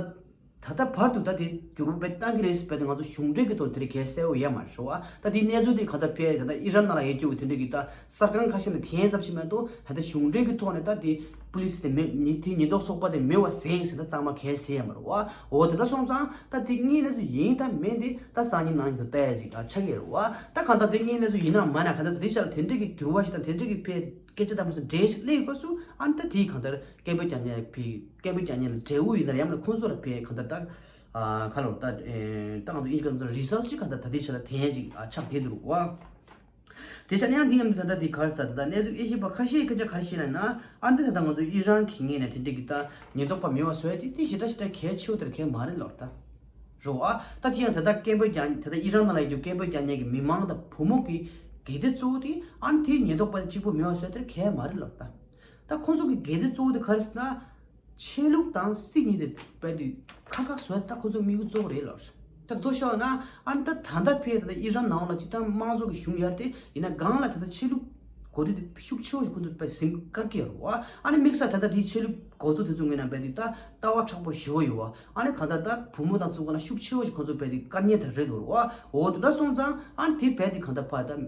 ད་ལྟ་བར་དུ་ད་དེ་འགྱུར་བ་དཔེ་བཏང་གི་རེད་ཟེར་བས་ད་ང་ཚོ་གཞུང་འབྲེལ་གྱི་ཐོག་དེ་རིགས་གལ་གསལ་པོ་ཡོད་མ་རེད་བ། ད་དེའི་གནས་ཚུལ་དེ་ག་ད་ཕེ་ད་ལྟ་ཨི་རན་ནང་ལ་ཡོད་རྒྱུ་དེ་འདྲ་གི་ད་གསར་ཁང་ཁ་ཤས་ནས་ཐེན་ཙམ་ཞིག་མ་གཏོགས་ད་ལྟ་གཞུང་འབྲེལ་གྱི་ཐོག་ནས་ད་དེ་པུ་ལི་སི་དེ་མེད་ཉི་དེ་ཉེན་རྟོག་ཚོགས་པ་དེ་མེད་པ་ཟེར་ཡིན་ཟེར་ད་གཙང་མ་གལ་གསལ་ཡོད་མ་རེད་བ། འོ་དེ་འདྲ་སོང་ཙང་ད་དེ་དངོས་གནས་སུ་ཡིན་ད་མིན་དེ་ད་སང་ཉིན་གནངས་ཉིན་དུ་ལྟ་ཡ་ཅིག་ཆགས་ཀྱི་རེད་བ། ད་གང་ལྟར་དེ་དངོས་གནས་སུ་ཡིན་ན་མ་ན་གང་ལྟར་ད་དེ་ཆ་ལ་དེ་འདྲ་གི་འགྱུར་བ་ཞིག་དང་དེ་འདྲ་གི་ཕེ། སྐད་ཆ་དང་མ་སོང་འབྲེལ་ཞིག་སླེབས་ཡོད་སྐབས་སུ་ཨ་ནི་ད་དེའི་གང་ལྟར་སྐད་འབོད་རྒྱག་མཁན་ལ་ཕི་སྐད་འབོད་རྒྱག་མཁན་ལ་འབྲས་བུ་ཡིན་ན་ཡང་ན་ཁོང་ཚོ་ལ་ཕི་གང་ལྟར་ད་ཨ་ཁ་ལོ་ད་ཨེ་ད་ང་ཚོ་ཨིན་ཇི་སྐད་ཚོ་རི་སལ་ཅིག་གང་ལྟར་ད་ལྟའི་ཆ་ལ་དེ་ཡན་ཅིག་ཨ་ཆགས་བསྡད་འདུག་བ། དེ་ཆ་ནས་ཡང་འདི་མཉམ་དུ་ད་ལྟ་འདི་ག་རེ་ཟེར་ད་ལྟ་གནས་ཚུལ་དབྱེ་ཞིབ་པ་ཁ་ཤས་སྐད་ཆ་ག་རེ་བཤད་ན་ན་ཨ་འདི་ད་ལྟ་ང་ཚོ་ཨི་རན་གྱི་ངོས་ནས་དེ་འདྲས་ཀྱི་ད་ཉེན་རྟོག་པ་མེད་པ་བཟོ་ཡ་དེ་དེ་ཞེ་དྲག་ཞེ་དྲག་གལ་ཆེ་བོ་དེ་གལ་མ་རེད་ལོར་ད། རོ་ཨ་ད་དེ་ཡང་ད་ལྟ་སྐད་འབོད་རྒྱག་ད་ལྟ་ཨི་རན་ནང་ལ་ཡོད་རྒྱུ་སྐད་འབོད་རྒྱག་མཁན་གྱི་མི་མང་དང་བུ་མོ་གི་གལ་ཏེ་གཙོ་བོ་དེ་ཨ་ནི་དེ་ཉེན་རྟོག་པ་དེ་གཅིག་པོ་མེད་པ་བཟོ་ཡ་དེ་གལ་མ་རེད་ལོར་ད། ད་ཁོང་ཚོ་གི་གལ་ཏེ་གཙོ་བོ་དེ་ག་རེ་ཟེར་ན། ཆོས་ལུགས་དང་སྲིད་གཉིས་དེ་རྦད་དེ་ཁ་ཁ་བཟོས་ད་ཁོ་ཚོ་དམིགས་ཡུལ་གཙོ་བོ་རེད་ལབ། ད་ལྟོ་ཤོག་ན་ཨ་ནི་ད་ད་ལྟ་ཕེ་ད་ལྟ་ཨི་རན་ནང་ལ་ཅི་ད་དམངས་གཙོ་གི་གཞུང་ཡར་ཏེ་ཡིན་ན་གང་ལ་ད་ལྟ་ཆོས་ལུགས་གོ་སྒྲིག་དེ་ཤུགས་ཆེ་བོ་ཞིག་ཁོ་ཚོ་རྦད་ཟིན་དཀའ་གི་ཡོད་རེད་བ། ཨ་ནི་དམིགས་བསལ་ད་ལྟ་དེའི་ཆོས་ལུགས་འགོ་གཙོ་དེ་ཚོ་ངོས་ནས་རྦད་དེ་ད་ལྟ་བ་དྲག་པོ་ཞེ་བོ་ཡོད་བ། ཨ་ནི་གང་ལྟར་ད་བུ་མོ་དང་ཚོ་ག་ན་ཤུགས་ཆེ་བོ་ཞིག་ཁོ་ཚོ་རྦད་དེ་དཀའ་ངལ་དེ་རེད་འདུག་རེད་བ། འོ་དེ་འདྲ་སོང་ཙང་ཨ་ནི་དེ་རྦད་དེ་གང་ལྟར་ཕ་ད།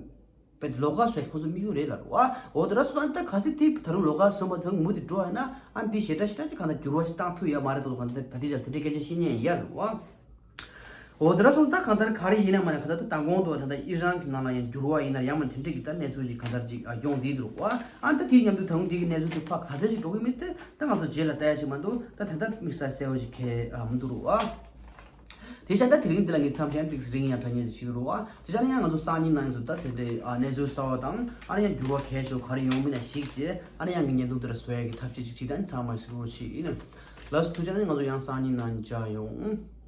པའི་ལོགས་ཀ་བཟོས་ཁོང་ཚོ་དམིགས་ཡུལ་རེད་ལབ་རེད་བ། འོ་དེ་འདྲ་སོང་ཙང་ད་གལ་སྲིད་དེ་ད་རུང་ལོགས་ཀ་བཟོས་པ་ཚོ་མུ་མཐུད་འགྲོ་ཡ་ན་ཨ་འདི་ཞེ་དྲག་ཞེ་དྲག་ཅིག་གང་ལྟར་འགྱུར་བ་ཞིག་བཏང་ཐུབ་ཡོད་མ་རེད་འདུག་གང་ལྟར་ད་ལྟའི་ཆར་དེ་འདྲའི་སྐད་ཆ་བཤད་མཁན་ཡོད་རེད་བ། འོ་དེ་འདྲ་སོང་ཙང་གང་ལྟར་ག་རེ་ཡིན་ན་མ་ན་གང་ལྟར་ད་མདང་དགོང་དུ་ད་ལྟ་ཨི་རན་གྱི་ནང་ལ་ཡང་འགྱུར་བ་ཡིན་ན་ཡང་མ་དེ་འདྲ་གི་ད་གནས་ཚུལ་ཞིག་གང་ལྟར་ཅིག་ཡོང་བསྡད་འདུག་བ། ཨ་ད་དེའི་མཉམ་དུ་ད་རུང་དེ་གི་གནས་ཚུལ་དེ་ཕར་ག་ཚོད་ཅིག་འགྲོ་གི་མིན་དེ་ད་ང་ཚོ་རྗེས་ལ་ལྟ་ཡ་ཅིག་མ་འདུག་ད་ད་ལྟ་དམིགས་བསལ་གསལ་བོ་ཞིག་གང་ཡང་མི་འདུག་རེད་བ། དེ་བཞིན་ད་དེ་རིང་འདི་ལ་ངས་མཚམས་སྦྱར་ཏིག་རིང་ཡང་ཐ་སྙད་དུ་ཞིག་རུ་བ། དེ་བཞིན་ཡང་ང་ཚོ་སང་ཉིན་ནང་ཚོ་ད་དེ་འདྲའི་ཨ་གནས་ཚུལ་གསར་བ་དང་ཨ་ནི་ཡང་འགྱུར་བ་གལ་ཆེ་བ་ག་རེ་ཡོང་མིན་ན་ཞིག་བྱས་ཨ་ནི་ཡང་གི་བརྙན་ཐུང་དེ་ར་བཟོ་ཡ་གི་ཐབས་ཤེས་ཅིག་བྱེད་ད་ནི་ཚང་མ་ཞིག་རུ་ཆེ་ཡིན། ལགས་སོ་ཐུགས་རྗེ་ཆེ། ང་ཚོ་ཡང་སང་ཉིན་ནང་མཇལ་ཡོང་།